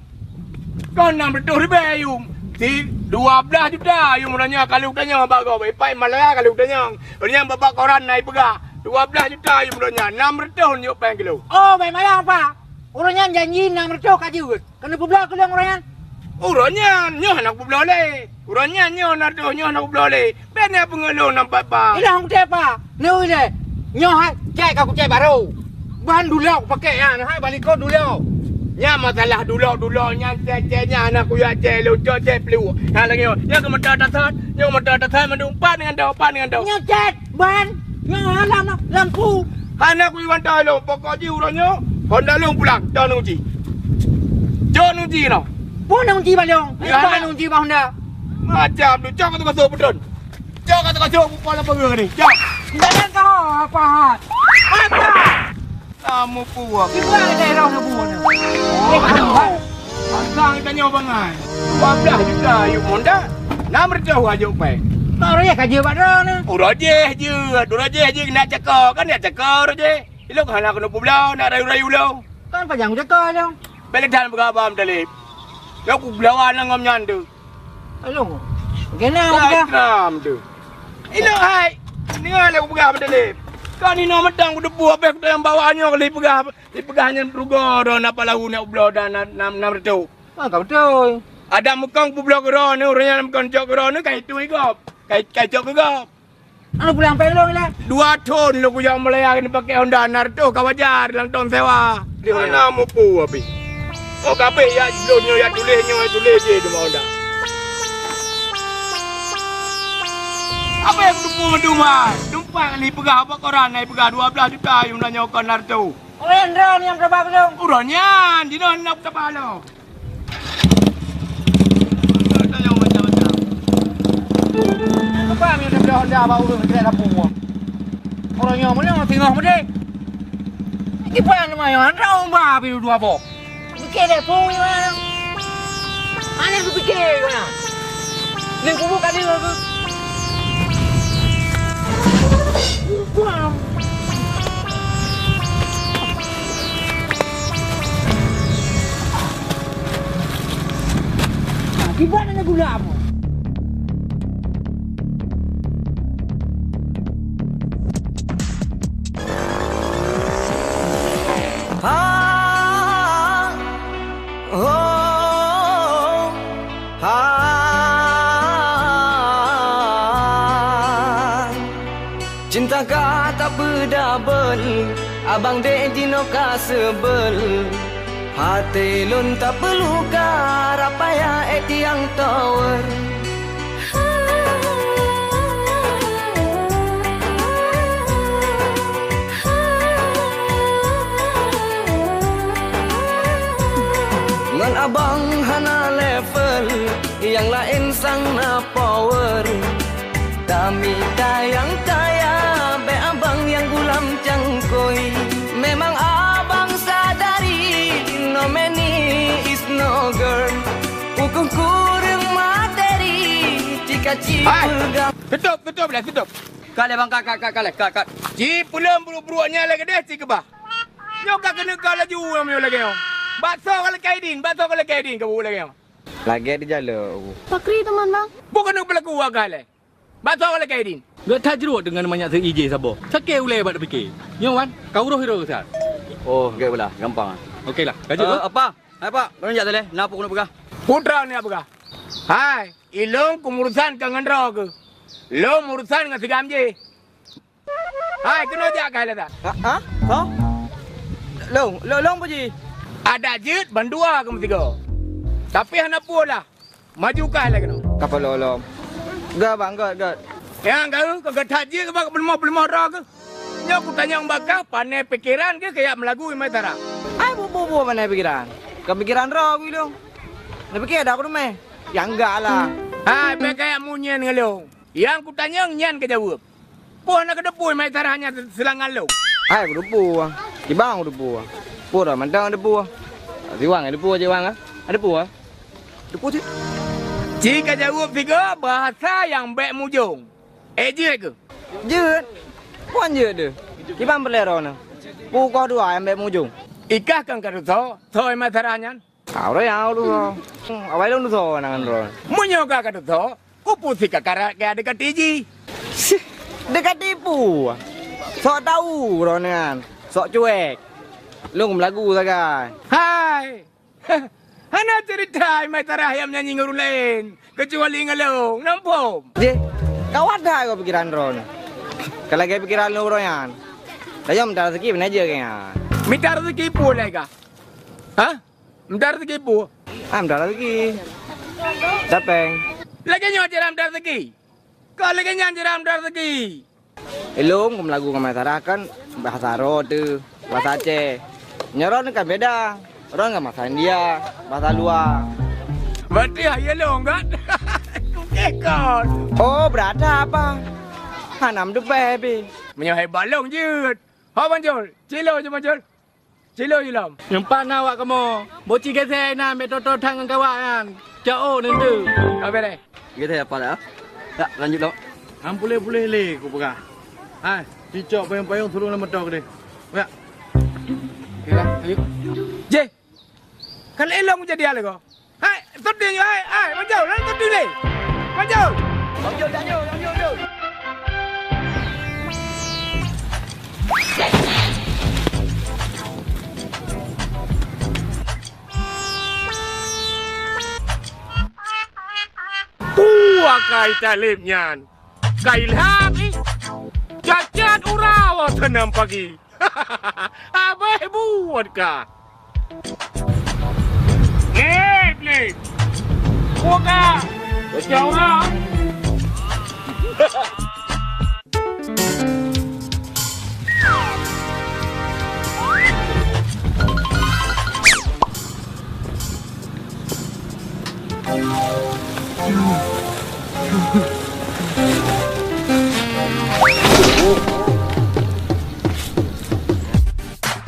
kon nam reutôh ribèe ayum. Di dua blah juta ayum uroe nyoe ka lheueh tanyong bak gob. Ipai Malaya ka lheueh tanyong. Uroe nyan bak koran na ipeugah. Dua blah juta ayum uroe nyan. Nam reutôh nyoe péng kilo. Oh, bèk meunan, Pak. Uroe nyan janji nam reutôh ka jeuet. Keuneuk peubloe keu lôn uroe nyan? Uroe nyan, nyoe hana kubloe lé. Uroe nyan, nyoe na reutôh, nyoe hana kubloe lé. Bèk na peungeut lôn na pat-pat. Ilôn kutem, Pak. Nyoe ilèe. Nyoe hai, cèt ka kucèt barô. Ban dulo kupakèk nyan, hai ban likot dulo. Nyan masalah dulo-dulo nyan, cèt-cèt nyan hana kujak cèt lôn, cok cèt pluek. Nyan lagèe nyoe. Nyoe keu moto tasot, nyoe moto tasot mandum, pat ngon dong, pat ngon dong. Nyoe cèt. Ban, nyoe lam, lampu. Hana kuiwan tah lôn, pokok jih uroe nyoe, Honda lôn pulang, cok neuji. Cok neuji noh. Peue neuji bak lôn? Ya, Iban hana. Neuji bak Honda. Macam tu, cok kata kasut beutôi. Cok kata kasut, bupa lam peungeuh ni. Cok. Jangan kau, apa? Apa? Kamu puak. Iban ada roh neubu ni. Pasang tanyoe bangai. Dua blah juta ayum Honda. Nam reutôh ayum péng. Mak uroe jéh ka jeuet bak droeneuh. Uroe jéh jeuet, uroe jéh jeuet nak cako, kan nak cako uroe jéh. Ilôn hana keuneuk peubloe, nak rayu-rayu lôn. Kan pajan cako lôn. Bèk lé that peugah bak Muthalib. Lôn kubloe ngon nyan tu. Ilôn. Kena Hai peugah. Tram tu. Ilôn hai. Deungoe lé kupeugah Muthalib. Kan inoe mantong kuteupue abéh kutanyong bak awak nyoe kali peugah. Dipeugah nyan peurugoe droe na pat lahu na ubloe dan na, na, nam reutôh. Ah, ka beutôi. Adak meukong peubloe keu droeneuh, ureueng nyan meukong cok keu droeneuh, ka itui gob. Ka, ka cok keu gob. Anu pulang péng lôn ilèe. Dua thon lôn kujak Malaya keuneuk pakèk Honda na reutôh ka wajar lam thon sewa. Di mana mupu abéh? Oh, ka abéh ya lôn nyoe ya tuléh nyoe tuléh jih di Honda. Abéh meutupu meuduma. Dumpat li peugah bak koran nai peugah dua blah juta yum na nyoe kon na reutôh. Ureueng droe nyang taba keu lôn. Uroe nyan, jinoe hana taba lom. Tanyong macam-macam. Nyang keubah meunyoe teubiet Honda bak ureueng keu lapor. Uroe nyoe meunyoe singoh meudeh. Kiban manyang droe ba pi dua boh. Pike deh pui mah. Aneh kupike kau na. Leuh bubu ka deungoe keuh. Buang. Nah, kiban ada gula apa? Ha, oh, ha. Cinta ka tak beudabel, abang dek jinoe ka seubel. Até lôn tapeuluka, rap payah ék tiang tower. Mita nyang kaya, bèk abang nyang gulam cangkôi. Memang abang sadari, no money is no girl. Ukun kureueng materi, cika ci Hai! peugah. Tutup, tutup dah, tutup. Kat lé bang, kat, kat, kat, kat lé, kat, kat. Ci peulom brôk-brôk nyan lagèe deh, ci keubah. Nyoe ka keuneuk ka laju, nyoe lagèe nyoe. Bakso ka lakèe idin, bakso ka lakèe idin, ka buet lagèe nyoe. Lagèe di jalok. Pakri teuma, bang? Bukan nak berlaku agak lé. Bak soe lagèe idin? Gèt that jrot deungon manyak seu ijih saboh. Sakét ulèe bak tapike. Nyoe wan, ka uroh sidroe keusan. Oh, gèt beulah, gampang. Oke lah, ka jeuet, Eh, Bang? Apa? Hai, Pak, lôn jak teuh lé. Na peue keuneuk peugah? Peue droeneuh jak peugah? Hai, ilôn keu urusan keu ngon droe keuh. Lôn urusan ngon si Gam jih. Hai, keunoe jak keuhai lé that. Ha? Ha? Soe? Lôn, lôn, lôn peue jih? Adak jeuet bandua keu meusigoe. Tapi hana peue lah. Maju kah lagèe nyoe. Ka peulom-lom. Gèt, bang, gèt, gèt. Nyang geuh ka geuh that jih bak peuleumah-peuleumah droe keuh. Nyoe kutanyong bak kah, pané pikeran keuh kajak meulagu i Maisarah? Hai, bu-, bu-, bu-, pané pikeran. Ka pikeran droe keuh ilôn. Neupike dak keuneumèh? Nyang gak lah. Hai, bèk kajak munyen ngon lôn. Nyang kutanyong nyan kajaweueb. Peue hana kateupeu Maisarah nyan seulangan lôn? Hai, kateupeu. Kiban kateupeu. Peue dah mantong kateupeu. Siwang kateupeu, Siwang, ah. Kateupeu, ah. Teupeu cit. Ci kajaweueb sigoe bahasa nyang bèk mujông. Eh, jeuet keuh? Jeuet. Peue jeuet deuh. Kiban peureulèe droeneuh. Peue koh dua nyang bèk mujông. Ikah kan ka teusoe, soe Maisarah nyan? Ah, uroe nyan teusoe. Awai lôn teusoe ngon droe. Meunyoe ka ka teusoe, keupeue si ka karat keu deukati jih? Deukati peue? Sok tau droeneuh nyan. Sok cuek. Lôn meulagu sagai. Hai! Hana ceurita Maisarah nyang nyanyi ngon ureueng laén, keucuali ngon lôn. Nyoe phom. Jih, kawan that keu pikeran droeneuh. Ka lagèe pikeran lôn uroe nyan. Tanyoe mita raseuki meunan jih keu nyan. Mita raseuki peue lé kah? Hah? Mita raseuki peue? Ah, mita raseuki. Dapèng. Lagèe nyoe cara mita raseuki. Ka lagèe nyan cara mita raseuki. Ilôn keu meulagu ngon Maisarah kan bahasa droe teuh, bahasa Aceh. Nyoe droeneuh kan beda. Droeneuh kan bahasa India, bahasa luwa. Berarti hai ilôn kan? Kukekon. Oh, beurata apa? Hana meuteupèh pih. Meunyoe hai balong jeuet. Ho Manjol, cilo je Manjol. Cilo ilom. Nyang pat na awak kamoe. Boh ci geusée inan bèk toe-toe that ngon kawak nyan. Cok oh neuntu. Ka bèrèh. Geusée apa dah? Tak, lanjut lom. Hana puléh-puléh lé kupeugah. Hai, cicok payong-payong suruh lam moto keudeh. Ya. Okeylah, ayo. Jih. Kan elong jadi hal ko. Hai, teuti nyoe, hai, hai, maju, lalu teuti lé. Maju. Maju, maju, maju, maju. Puah kai talib nyan. Kai lhab ih. Cacat ura wa senam pagi. Abéh buet ka. Lép, lép. Buka. Jauh lah.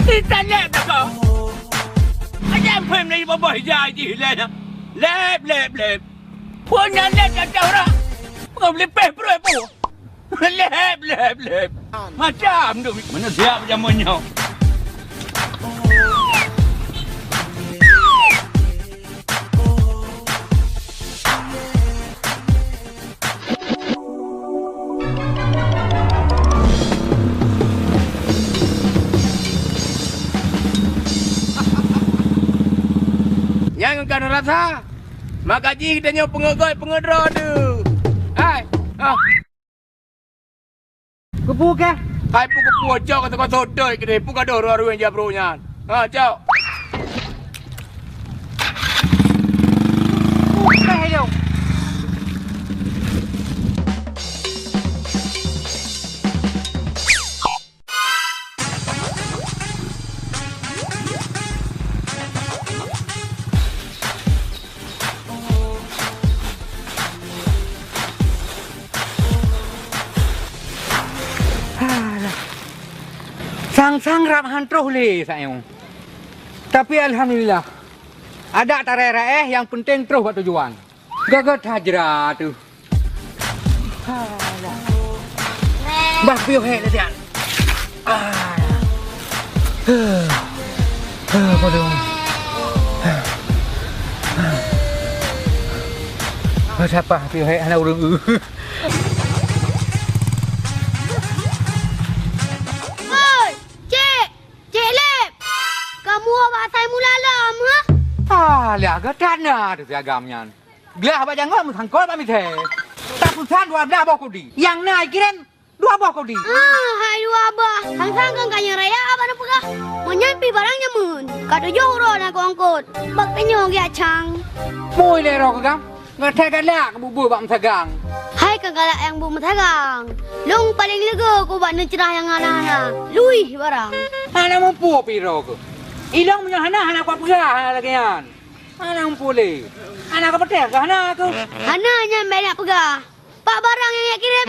Italek dah kau. Aja phim lagi boboh ija jih leh. Lep, lep, lep. Pun nyan lep dah kau dah. Kau boleh peh perut pun. Lep, lep, lep. Macam tu. Mana siap jamun nyoe? Nyang ka rasa, maka jih geutanyoe peungeut goe peungeut droe tu. Hai, ah. Keupeue kah? Hai, peue keupeue, cok, kata kau sotoy keudeh, peue gadoh ruweueng-ruweueng jak brok nyan. Ha, cok. Peue kah, ayo? Sang-sang rab han troh lé sayoe. Tapi alhamdulillah, adak tarée raéh nyang peunteng troh bak tujuan. Gaga tajra tu. Alah. Bah piôh hék lé siat. Alah. Huh. Huh, padum. Huh, sapa piôh hék hana ureuëng eu. Woi, Cek! Cek Lép! Kamoe bak asai mula lom, hah? Ah, lé agam that na teupiagam nyan. Glah bak jangon meusangkot bak misée. Tapeusan dua blaih boh kudi. Nyang na ikirém dua boh kudi. Ah, hai dua boh. Sang-sang keu kayée raya bak neupeugah. Meunyan pih barang nyameun. Ka tujoh uroe na ku angkot. Bak tanyoe geujak cang. Pui lé roh keu gam. Ngat that galak keu buet-buet bak meusagang. Hai ka galak nyang buet meusagang. Lôn paleng leugo ku bak neuceurah nyang hana-hana. Luih barang. Hana muphom pih roh keu. Ilong meunyoe hana, hana kupeugah hana lagée nyan. Hana muphom lé. Hana ka peuteh ka hana keu. Hana nyan bék neuk peugah. Pak barang nyang jak kirém.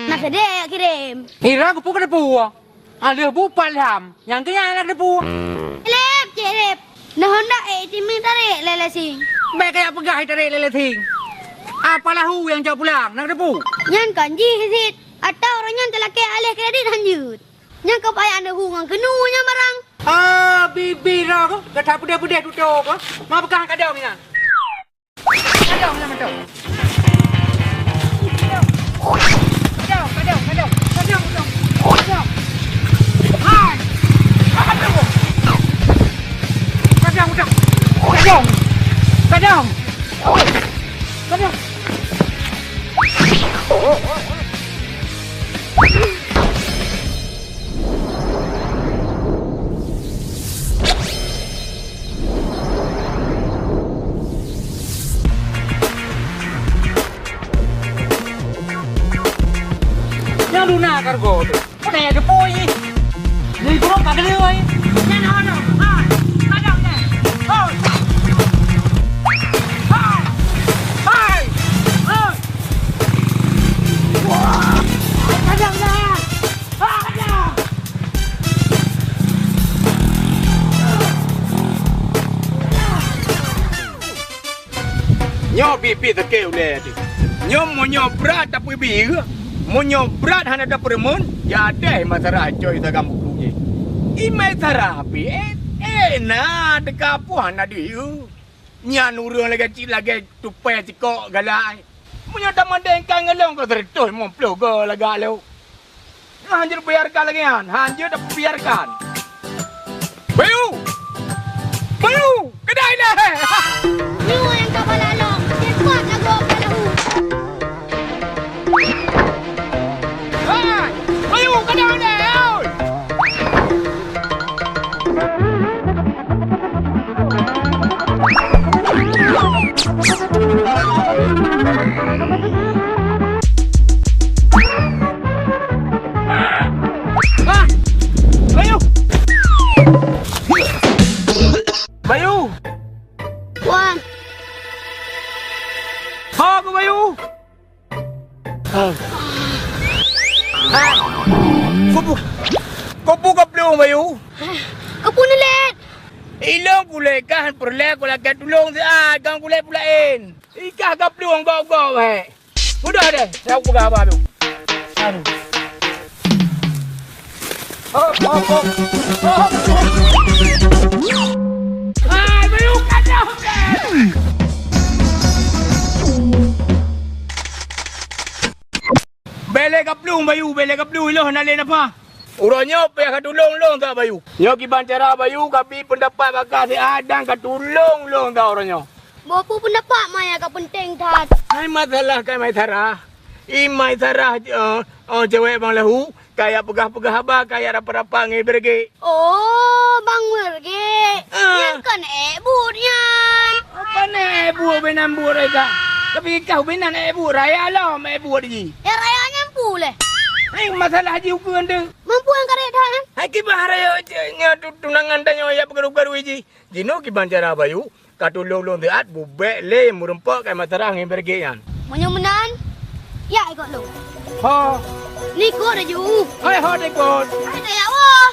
Na seudeh jak kirém. Hira geupeu ka teupeu. Aleuh bu pat lham, nyang keu nyan na teupeue. Lép, Cek Lép. Neuhonda ék timé tarek lé-lé sing. Bék kajak peugah itarek lé-lé sing. Apa lahu nyang cok pulang, na teupeue. Nyan kan jih sit. Atau ureuëng nyan teulakée aleh kredit hanjeuet. Nyan ka payah neuhu ngon keunoe nyan barang. Ah, bibi roh, ka that peudeh-peudeh tutoe ko. Ma peugah kadang nyan. Kadang, kadang, kadang. Kadang, kadang, kadang. Kadang, kadang. Kadang. Hai. Kadang, kadang. Kadang. Kadang. Kadang. Nyang duna kargo tu. Mana yang depo ni? Ni burung kat dia ni. Nyang mana? Ha, kadang ni. Oh. Hai. Hai. Hai. Wah. Kadang ni. Nyoe pih-pih sakét ulée teuh. Nyoe meunyoe brat tapeubi, meunyoe brat hana tapeureumeun, jadeh masalah coi sagam buku jih. Imai Sarah pih, eh, eh, na teuka puih hana deuh. Nyan ureuëng lagée cit lagée tupai cikok galak. Meunyoe tamandeng ka ngeulong keu seratus limong ploh go lagak lom. Hanjeuet biarkan lagée nyan, hanjeuet biarkan. Bayu! Bayu! Keudai lé! Nyoe nyang ka bala lom, cepat lagoe ka lahu. Hai! Bayu, keudai lé, oi! Ah! Bayu! Bayu! Wan! Ho keu Bayu! Ah. Ah. Kupu, kupu ka plueng, Bayu. Kupu neulet. Ilong kulét kan peureulée kulakée tulông siat, kan kulét peulaén. Ikah ka plueng gob-gob, hé. Mudah deh, saya peugah haba tu. Aduh. Hop, hop, hop. Hop. Hai, Bayu, kacau deh. Bèk lé ka plueng, Bayu, bèk lé ka plueng, ilôn hana lé nafah. Uroe nyoe payah ka tulông lôn that, Bayu. Nyoe kiban cara Bayu ka bi peundapat bak kah siat dan ka tulông lôn that uroe nyoe. Boh peue peundapat ma nyang ka peunteng that. Hai masalah kah Mai Sarah. I Mai Sarah, eh, eh, cewek Bang Lahu, kajak peugah-peugah haba, kajak rapat-rapat ngon Bergek. Oh, Bang Bergek. Ah. Nyan kon ék buet nyan. Apa na ék buet, binan buet raya? Tapi kah binan ék buet raya lom ék buet jih. Ya raya nyan peue lé? Hai masalah jih ukeue nyan. Mampu nyang karek that kan? Hai kiban raya nyoe tu-, tunangan tanyoe ya peugaru-garu jih. Jinoe kiban cara Bayu, ka tulông lôn siat bubek lé meureumpok kah Mai Sarah ngon Bergek nyan. Meunyoe meunan, ya ikot lôn. Ho. Likot laju. Hai ho likot. Hai daya Allah.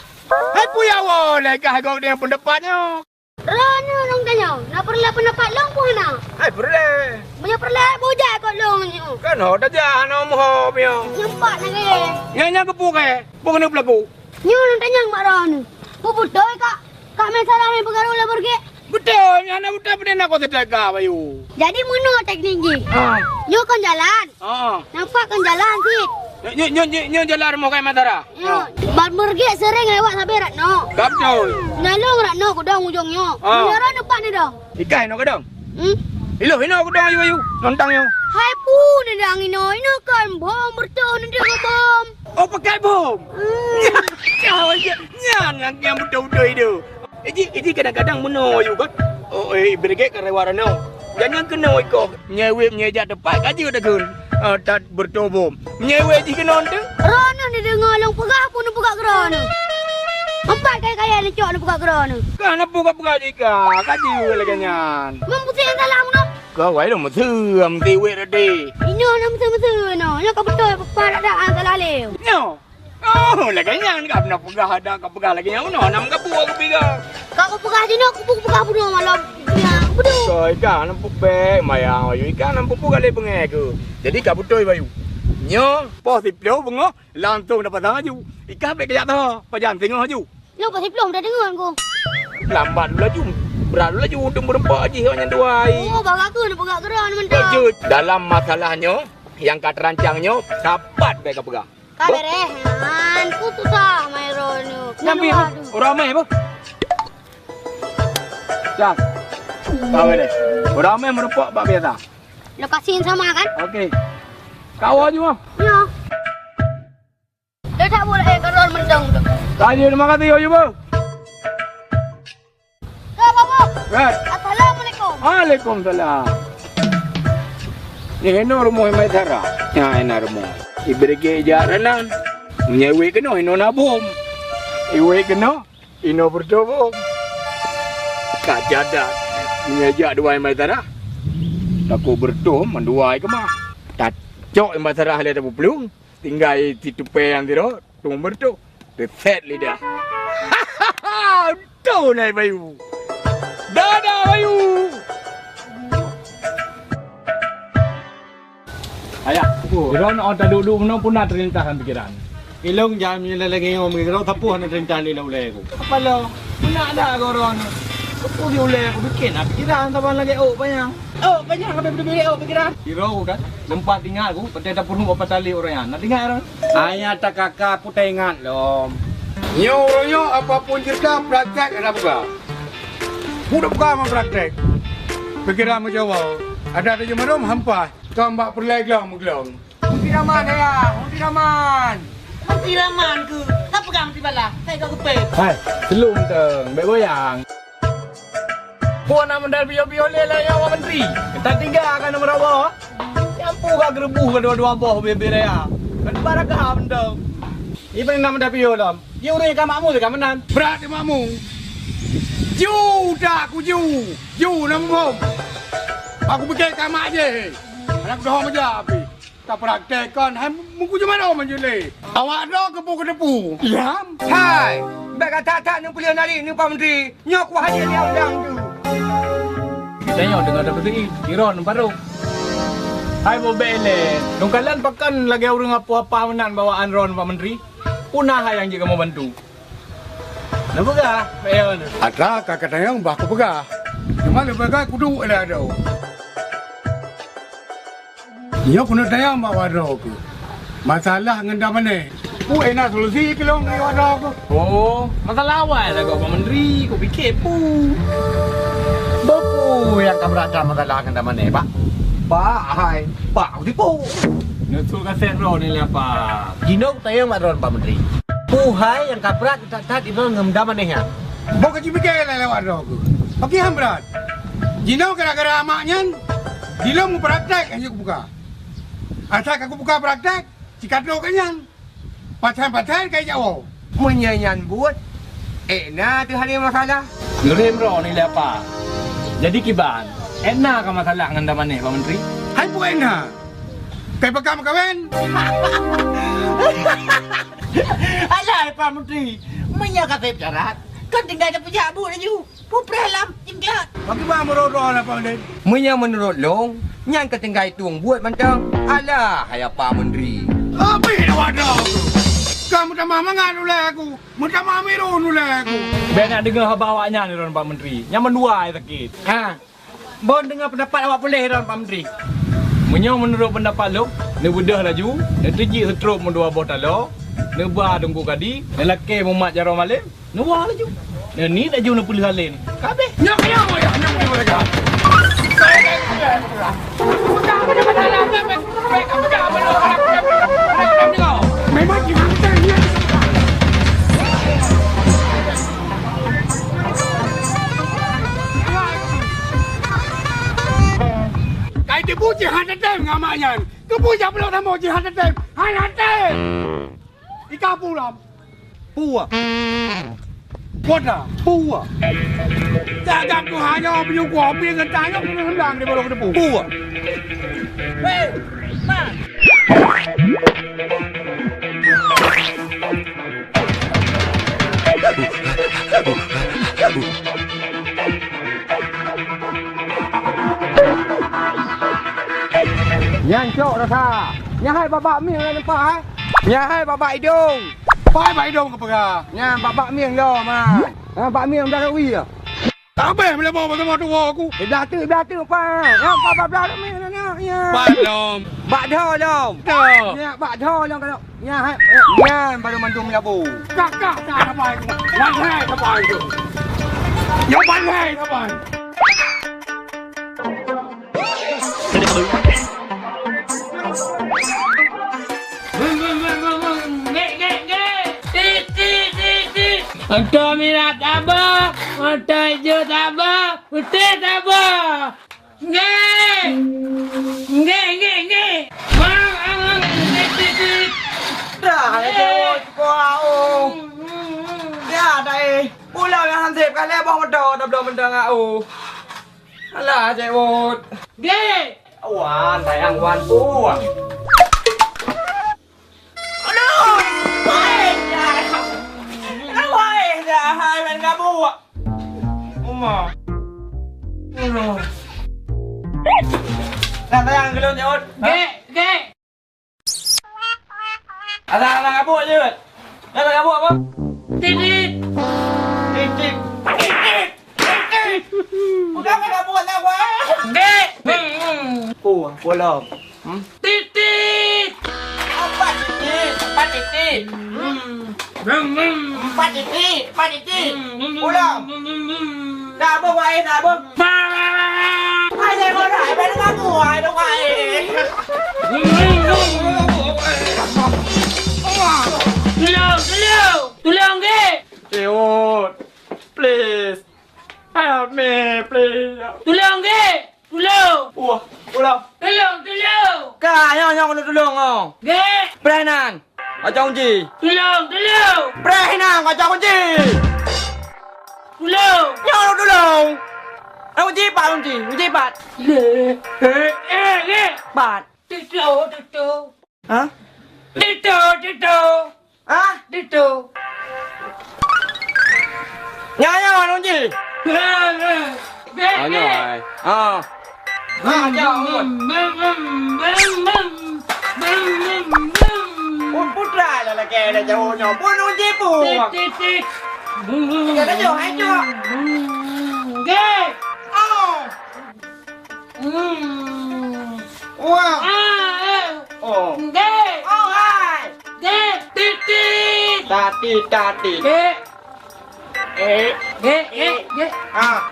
Peue ya woe lé kah gob deungon peundapat nyoe? Droeneuh lôn tanyong, na peureulèe peundapat lôn peue hana? Hai peureulèe. Meunyoe peureulèe, bujai kot lôn nyoe. Kan ho tajak hana meuhom nyoe. Nyang pat lagèe. Nyan, nyan keupeue kah? Peue keuneuk peulaku? Nyoe lôn tanyong bak droeneuh. Peue beutôi kah, kah meusalah meupeugah lôn lé beureuguek? Beutôi, nyan hana beutôi, peue na kah seutôt kah, Bayu? Jadi meunoe teknik jih. Ah. Nyoe kon jalan. Ah. Nampak kon jalan cit. Nyoe, nyoe, nyoe, nyoe jalan rumoh kah Mat Sarah? Nyoe. Ban beureuguek seuréng lewat sabe rat nyoe. Ka beutôi. Nalong rat nyoe kudong ujong nyoe. Ah. Meunyoe rat nyoe pat ni dong. Ikai nyoe kudong. Hmm? Iloh, inoe kudong ayu-ayu. Nontang nyoe. Hai pu ni dang inoe, inoe kon bom, beureutoh ni dia bom. Oh, pakai bom. Hmm. Nyan, nyan, nyan, nyan beutôi-beutôi tu. Iji, iji kadang-kadang meunoe ayu kan. Oh, eh, beureuguek ka lewat rat nyoe. Jangan keunoe ikoh. Meunyoe wéh, meunyoe jak teumpat ka jeuet takheun, eh, that beureutoh bom. Meunyoe wéh jih keunoe teuh. Droeneuh neudeungoe lôn peugah peue neupeugah keu droeneuh. Empat kali-kali neucok neupeugah keu droeneuh. Kah na peue kapeugah jih kah, ka jeuet lagèe nyan. Meung peue nyang salah meunoe? Kah wai lôn meuseu, meuseu wéh tadi. Inoe na meuseu-meuseu inoe. Nyoe ka beutôi peue dak-dak nyang salah lé. Nyoe. Oh, lagèe nyan ka pernah peugah, ada ka peugah lagèe nyan. Meunoe nam ka buet keupiga. Ka kupeugah jinoe, kupeugah bunoe malam. Ya, beudôh. Koi ka nam pubek mayang Bayu, ika nam pupu galeh beungèh keu. Jadi ka beutôi Bayu. Nyoe poh siplôh beungoh langsong dapasang aju. Ika bèk kajak tho, pajan singoh aju. Nyoe poh siplôh dah deungon ku. Lambat laju, brat laju untung beureumpok jih nyan dua hari. Oh, bagakeue neupeugah keudroe mantong. Jujur, dalam masalah nyoe, nyang ka terancang nyoe, sapat bèk kapeugah. Ka beureh nyan, ku susah mai droeneuh. Nyang pih, ureueng ramè boh. Cang. Ka beureh. Ureueng ramè meurumpok bak biasa. Lokasi yang sama kan? Oke. Kawa ju mah. Ya. Dah tak boleh, eh, keluar mendong tu. Tadi terima kasih, Oyu, boh. Ka, Bapak. Kan? Assalamualaikum. Waalaikumsalam. Nyoe hinoe rumoh Mai Sarah. Nyan hinoe rumoh. Ibeureuguek jak ranan. Meunyoe iwét keunoe hinoe na bom. Iwét keunoe hinoe beureutoh bom. Ka jadat. Meunyoe jak dua Mai Sarah. Takot beureutoh mandua keumah. Tacok Mai Sarah lé tapeuplueng. Tinggai situpée nyang sidroe, tueng beureutoh. Teuset lidah. Beutôi nai Bayu. Dadah Bayu. Ayah, oh, droen ôn taduek-duek meunoe puna teulintas lam pikeran. Ilong jam nyoe lagèe nyoe meukeurok sapoh na teulintas lé ulèe ku. Apa lo? Meunak dak goroe nyoe. Sapoh di ulèe ku bikin na pikeran saban lagèe ôk panyang. Oh, banyak habéh beudôh-beudôh, oh, pikiran. Siro ku kan, leumpat ingat ku, patéh tapeurunoe apa tali ureueng nyan. Na tinggai ureueng? Hanya takaka ku teuingat lom. Nyoe uroe nyoe apapun cerita praktek hana buka. Ku dak buka mah praktek. Pikiran meujawa. Ada tujuh malam hampa, kambak peureulèe glong meuglong. Hong Piraman, ya, Hong Piraman. Hong Piraman ke? Apa pegang di bala? Saya kau kepet. Hai, selum teng, bèk goyang. Peue na meudal biyeu-biyeu lé lagèe Wak Menteri. Ka tinggai ka na meurawa. Nyang peue ka geureubuh keudua-dua boh bibée raya. Kan baraka mantong. Iban na meudal biyeu lom. Di ureueng ka makmu ka meunan. Brat di makmu. Ju dak ku ju. Ju na muphom. Aku pikir ka mak jih. Anak doh meujak api. Tapraktek kon, hai meukuju mano meunjulé. Awak droe keupeue keuteupeu? Ilham? Hai, bèk ka that-that neupeuleueh nari neu Pak Menteri. Nyoe ku hadiah liang dang tu. Geutanyoe deungoe tapeusi'i, Iron barô. Hai bobek ilèe, lôn kalon pakon lagèe ureueng apoh-apah meunan bawaan droen Pak Menteri. Peue na hai nyang jeuet kamoe bantu? Neupeugah, Pak Yon. Atra ka katanyong bah kupeugah. Cuma leubeh gèt kuduek ilèe adoe. Nyoe keuneuk tanyong bak wadroe keuh. Masalah ngon dam anéh. Peue na solusi keu lôn di wadroe keuh? Oh, masalah awai lagoe Pak Menteri, kupiké peue. Beupeue nyang ka brat that masalah ngon dam anéh, Pak? Pak, hai, Pak, kutipu. Neusu kaseh droe nilai apa? Jinoe kutanyong bak droe, Pak Menteri. Peue hai nyang ka brat that-that droe ngon dam anéh nyan? Boh ka jipike lé lewat droe keuh. Pakriban brat. Jinoe gara-gara amak nyan, dilôn mupraktek hana kubuka. Asai ka kubuka praktek, sikatrok nyan. Pasan-pasan kai jawoe. Meunyoe nyan buet, ék na teuh hana masalah. Nurém droe nilai apa? Jadi kiban, ék na ka masalah ngon dam anéh, Pak Menteri? Hai buet ék na. Kai peugah meukawen. Alah, Pak Menteri, meunyoe ka sép syarat, kan tinggai tapeujak buet laju. Pupreh lam cingklak. Bagaimana menurut droe, Pak Menteri? Meunyoe meunurot lôn, nyan ka tinggai tueng buet mantong. Alah, hai Pak Menteri. Habéh dah wadah. Ka meutamah mangat ulèe aku. Meutamah mirun ulèe aku. Bèk nak deungoe haba awaknyan, droeneuh Pak Menteri. Nyan mandua sakét. Ha. Bon deungoe peundapat awak puléh droeneuh Pak Menteri. Meunyoe meunurot peundapat lôn, neubeudôh laju, neuteujiek seutrop meudua boh taloe, neuba Teungku Kadi, neulakèe mumat jaroe malém, neuwa laju. Neuniet laju neupeuleueh alén. Ka habéh. Nyoe, nyoe, nyoe, nyoe, nyoe, nyoe. Memang jihanteum nyan. Kai tibu jihanteum ngon mak nyan. Keupeue jak bloe tamu jihanteum? Hanteum. Ika pulang. Puwa. Kota. Puwa. Cagam tu hanya menyukup api ngon tayong kena rendang di balong debu. Puwa. Hei, man. Nyan cok rasa. Nyan hai babak mieng lam leupah, eh. Nyan hai babak idong. Pai bak idong keupeugah. Nyan babak mieng lom, ha. Ha, bak mieng Barawi, ya. Tabeh meuleumo beutama tuwo aku. Iblah tu, iblah tu, pa. Ya, pa, pa, pa, mieng na, ya. Bak lom. Bak dho lom. Dho. Ya, bak dho lom kalau. Nyan, hai, nyan baru mandum labu. Kakak tak apa itu. Wan hai apa itu? Yo wan hai apa? Bum, bum, bum, bum, bum. Gek, gek, gek. Tit, tit, tit, tit. Moto mirah saboh, moto ijo saboh, putéh saboh. Nggih! Nggih, nggih, nggih! Bang, bang, bang, nggih, nggih, nggih. Dah, nggih. Dah, dah, eh. Pulang yang hansip, kan, eh, bang, motor, dah belum motor ngak, oh. Alah, Cik Wot. Nggih! Wan, sayang, wan, pulang. Aduh! Wai, dah. Wai, dah, hai, main gabuk. Uma. Aduh. Nah, sayang, gelun, Cik Wot. Gek, gek. Alah, alah, gabuk je, Wot. Alah, gabuk apa? Titit. Titit. Titit. Titit. Bukan gabuk lah, Wot. Gek. Oh, pulang. Hmm? Titit! Empat titik, empat titik. Hmm. Brum, brum. Empat titik, empat titik. Hmm, brum, brum, Ulang. Brum, brum, brum. Dah, beuh, Wai, dah, beuh. Brum. Hai, saya kau dah, saya dah ngaku, hai, dah, Wai. Brum, brum, brum. Tulông, tulông. Tulông, gek. Eh, Wot. Please. Help me, please. Tulông, gek. Tulông! Wah, ulah. Tulông, tulông! Ka, nyoe, nyoe keuneuk tulông, oh. Gek! Preh nan. Kacau kunci. Tulông, tulông! Preh nan, kacau kunci. Tulông! Nyoe keuneuk tulông. Kunci pat, kunci. Kunci pat. Le. Eh, eh, gek! Pat. Tutoe, tutoe. Ha? Tutoe, tutoe. Ha? Ditu. Nyan, nyan, Wan Uji. Ah, nyan, ai. Ha. Ha, nyan, Wan. Bum, bum, bum, bum, bum. Bum, bum, bum. Oh, putra lah lagi ada jauh nyo. Pun Uji pun. Tit, tit, tit. Bum, bum, bum. Ada jauh, hai, Cok. Bum, bum. Gek. Oh. Hmm. Wah. Ah, eh. Oh. Gek. Oh, hai. Gek. Titit. Tati, tati. Gek. Eh. Gek, gek, gek. Ah.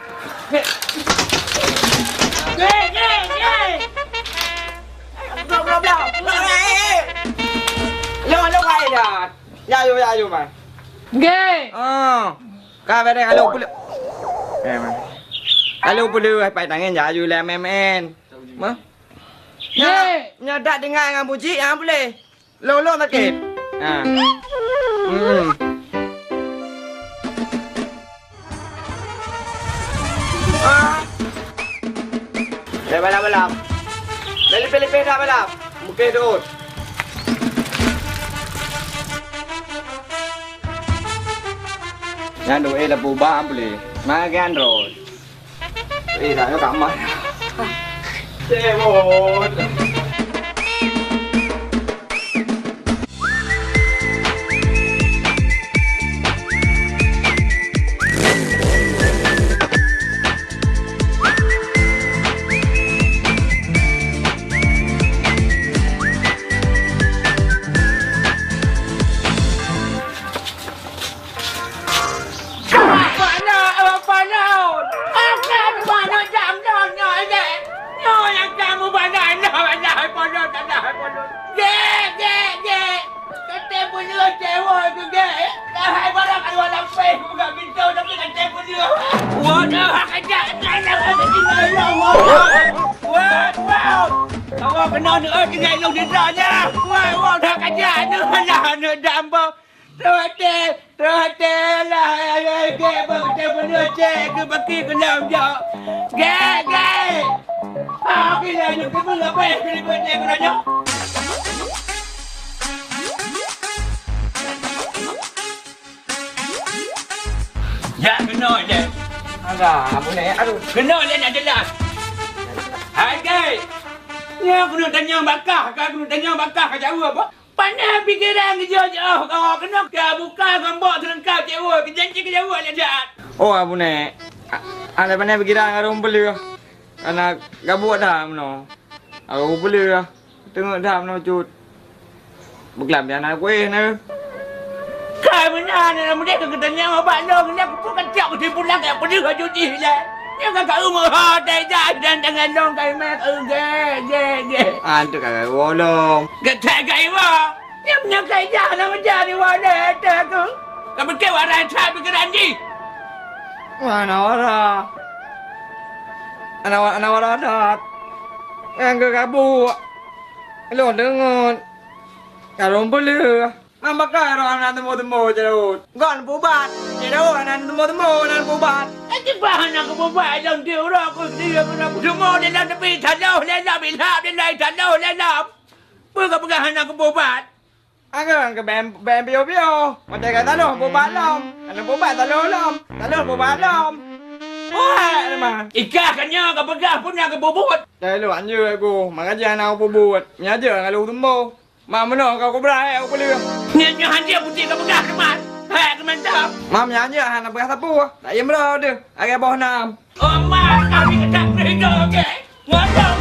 Gek. Gek, gek, gek. Blah, blah, blah. Blah, eh. Lo, lo, hai dah. Ya, yo, ya, yo, man. Gek. Ah. Ka bereng, alo pule. Eh, man. Alo pule, hai pai tangan, ya, yo, le, men, men. Ma? Ye! Nyoe dak tinggai ngon buci, ha, boleh. Lôn-lôn sakét. Ha. Hmm. Ha. Dah balap-balap. Dah lipéh-lipéh dah balap. Mungkin dot. Nyan duek lapor bak pulih. Makan terus. Eh, dah, dah, tak mah. Cebot. Bapak Lôn, Bapak Lôn! Akan bapak Lôn jam lôn nyoe ilée! Nyoe nyang kamu bapak Lôn, bapak Lôn, hai Polo, bapak Lôn, hai Polo! Gék, gék, gék! Katé peuleueh cewek keu gék! Ka hai barang ka dua lapéh, buka pintoe tapi katé peuleueh! Waduh, kajak, kajak, kajak, waduh! Waduh! Awak keunoe neuôt tinggai lôn di droeneuh! Waduh, dah kajak, neuôt dah, neuôt dah, ambo! Troh até, troh até lah, hai, hai, gék, bak teupeue cek keu baki keu lom jok. Gék, gék! Ah, bila nyoe keubeue leubeh keu ribet lé keu nyoe. Jak keunoe lé. Alah, ampun, eh, aduh. Keunoe lé nak jeulaih. Hai, gék! Nyoe keuneuk tanyong bakah, ka keuneuk tanyong bakah ka jaweueb, bah. Pane pikeran geujok jiôh kawak keunoe ka buka geumbok seuleuka cewek, keujanji keu cewek lé that. Oh, Abu Nek. A-, alah pane pikeran arong peuleueh. Kana gabuek that meunoe. Arong peuleueh. Teungeut that meunoe cut. Beuklam di anak kueh na. Ka meunan, na meunan ka geutanyong ubak lôn, na keupeue kacok keusimpulan ka peuleueh aju jih ilée. Nyoe ka kaeu meuho teuh ijak dan tangan lôn ka imé kaeu gé, gé, gé. Ah, tu ka kaeu lom. Geutek ka iwoe. Nyang meunyoe ka ijak na meujan iwoe lé teuh aku. Ka pike warai that pikeran jih. Wah, na wara. Ana wa-, ana wara that. Nyan keu gabuek. Lôn deungon. Ka lôn peuleueh. Nyan pakon roh hana teumo-teumo, Cik Daud? Kon peubat. Cik Daud hana teumo-teumo, hana peubat. Eh, kiban hana keupeubat, lôn di uroe ku di uroe ku teumo lé lom, tapi taloh lé lom, ilham lé lom, taloh lé lom. Peue ka peugah hana keupeubat? Agam keu bèe, bèe piôh-piôh. Watèe ka taloh peubat lom. Hana peubat taloh lom. Taloh peubat lom. Wah, teuma. Ikah ka nyoe ka peugah pun na keupeubuet. Dah lôn anjeuet ku, maka jih hana keupeubuet. Nyan jeuet ngon lôn teumo. Mak meunoe ka kubra, eh, aku peuleueh. Nyan nyoe hanjeuet putih ka peugah keuman. Hai, keuman tam. Mam nyan jeuet hana peugah sapeue. Tak yem droe deuh. Agak boh nam. Oh, mak, kami keutak meuhidoe, oke? Ngodong,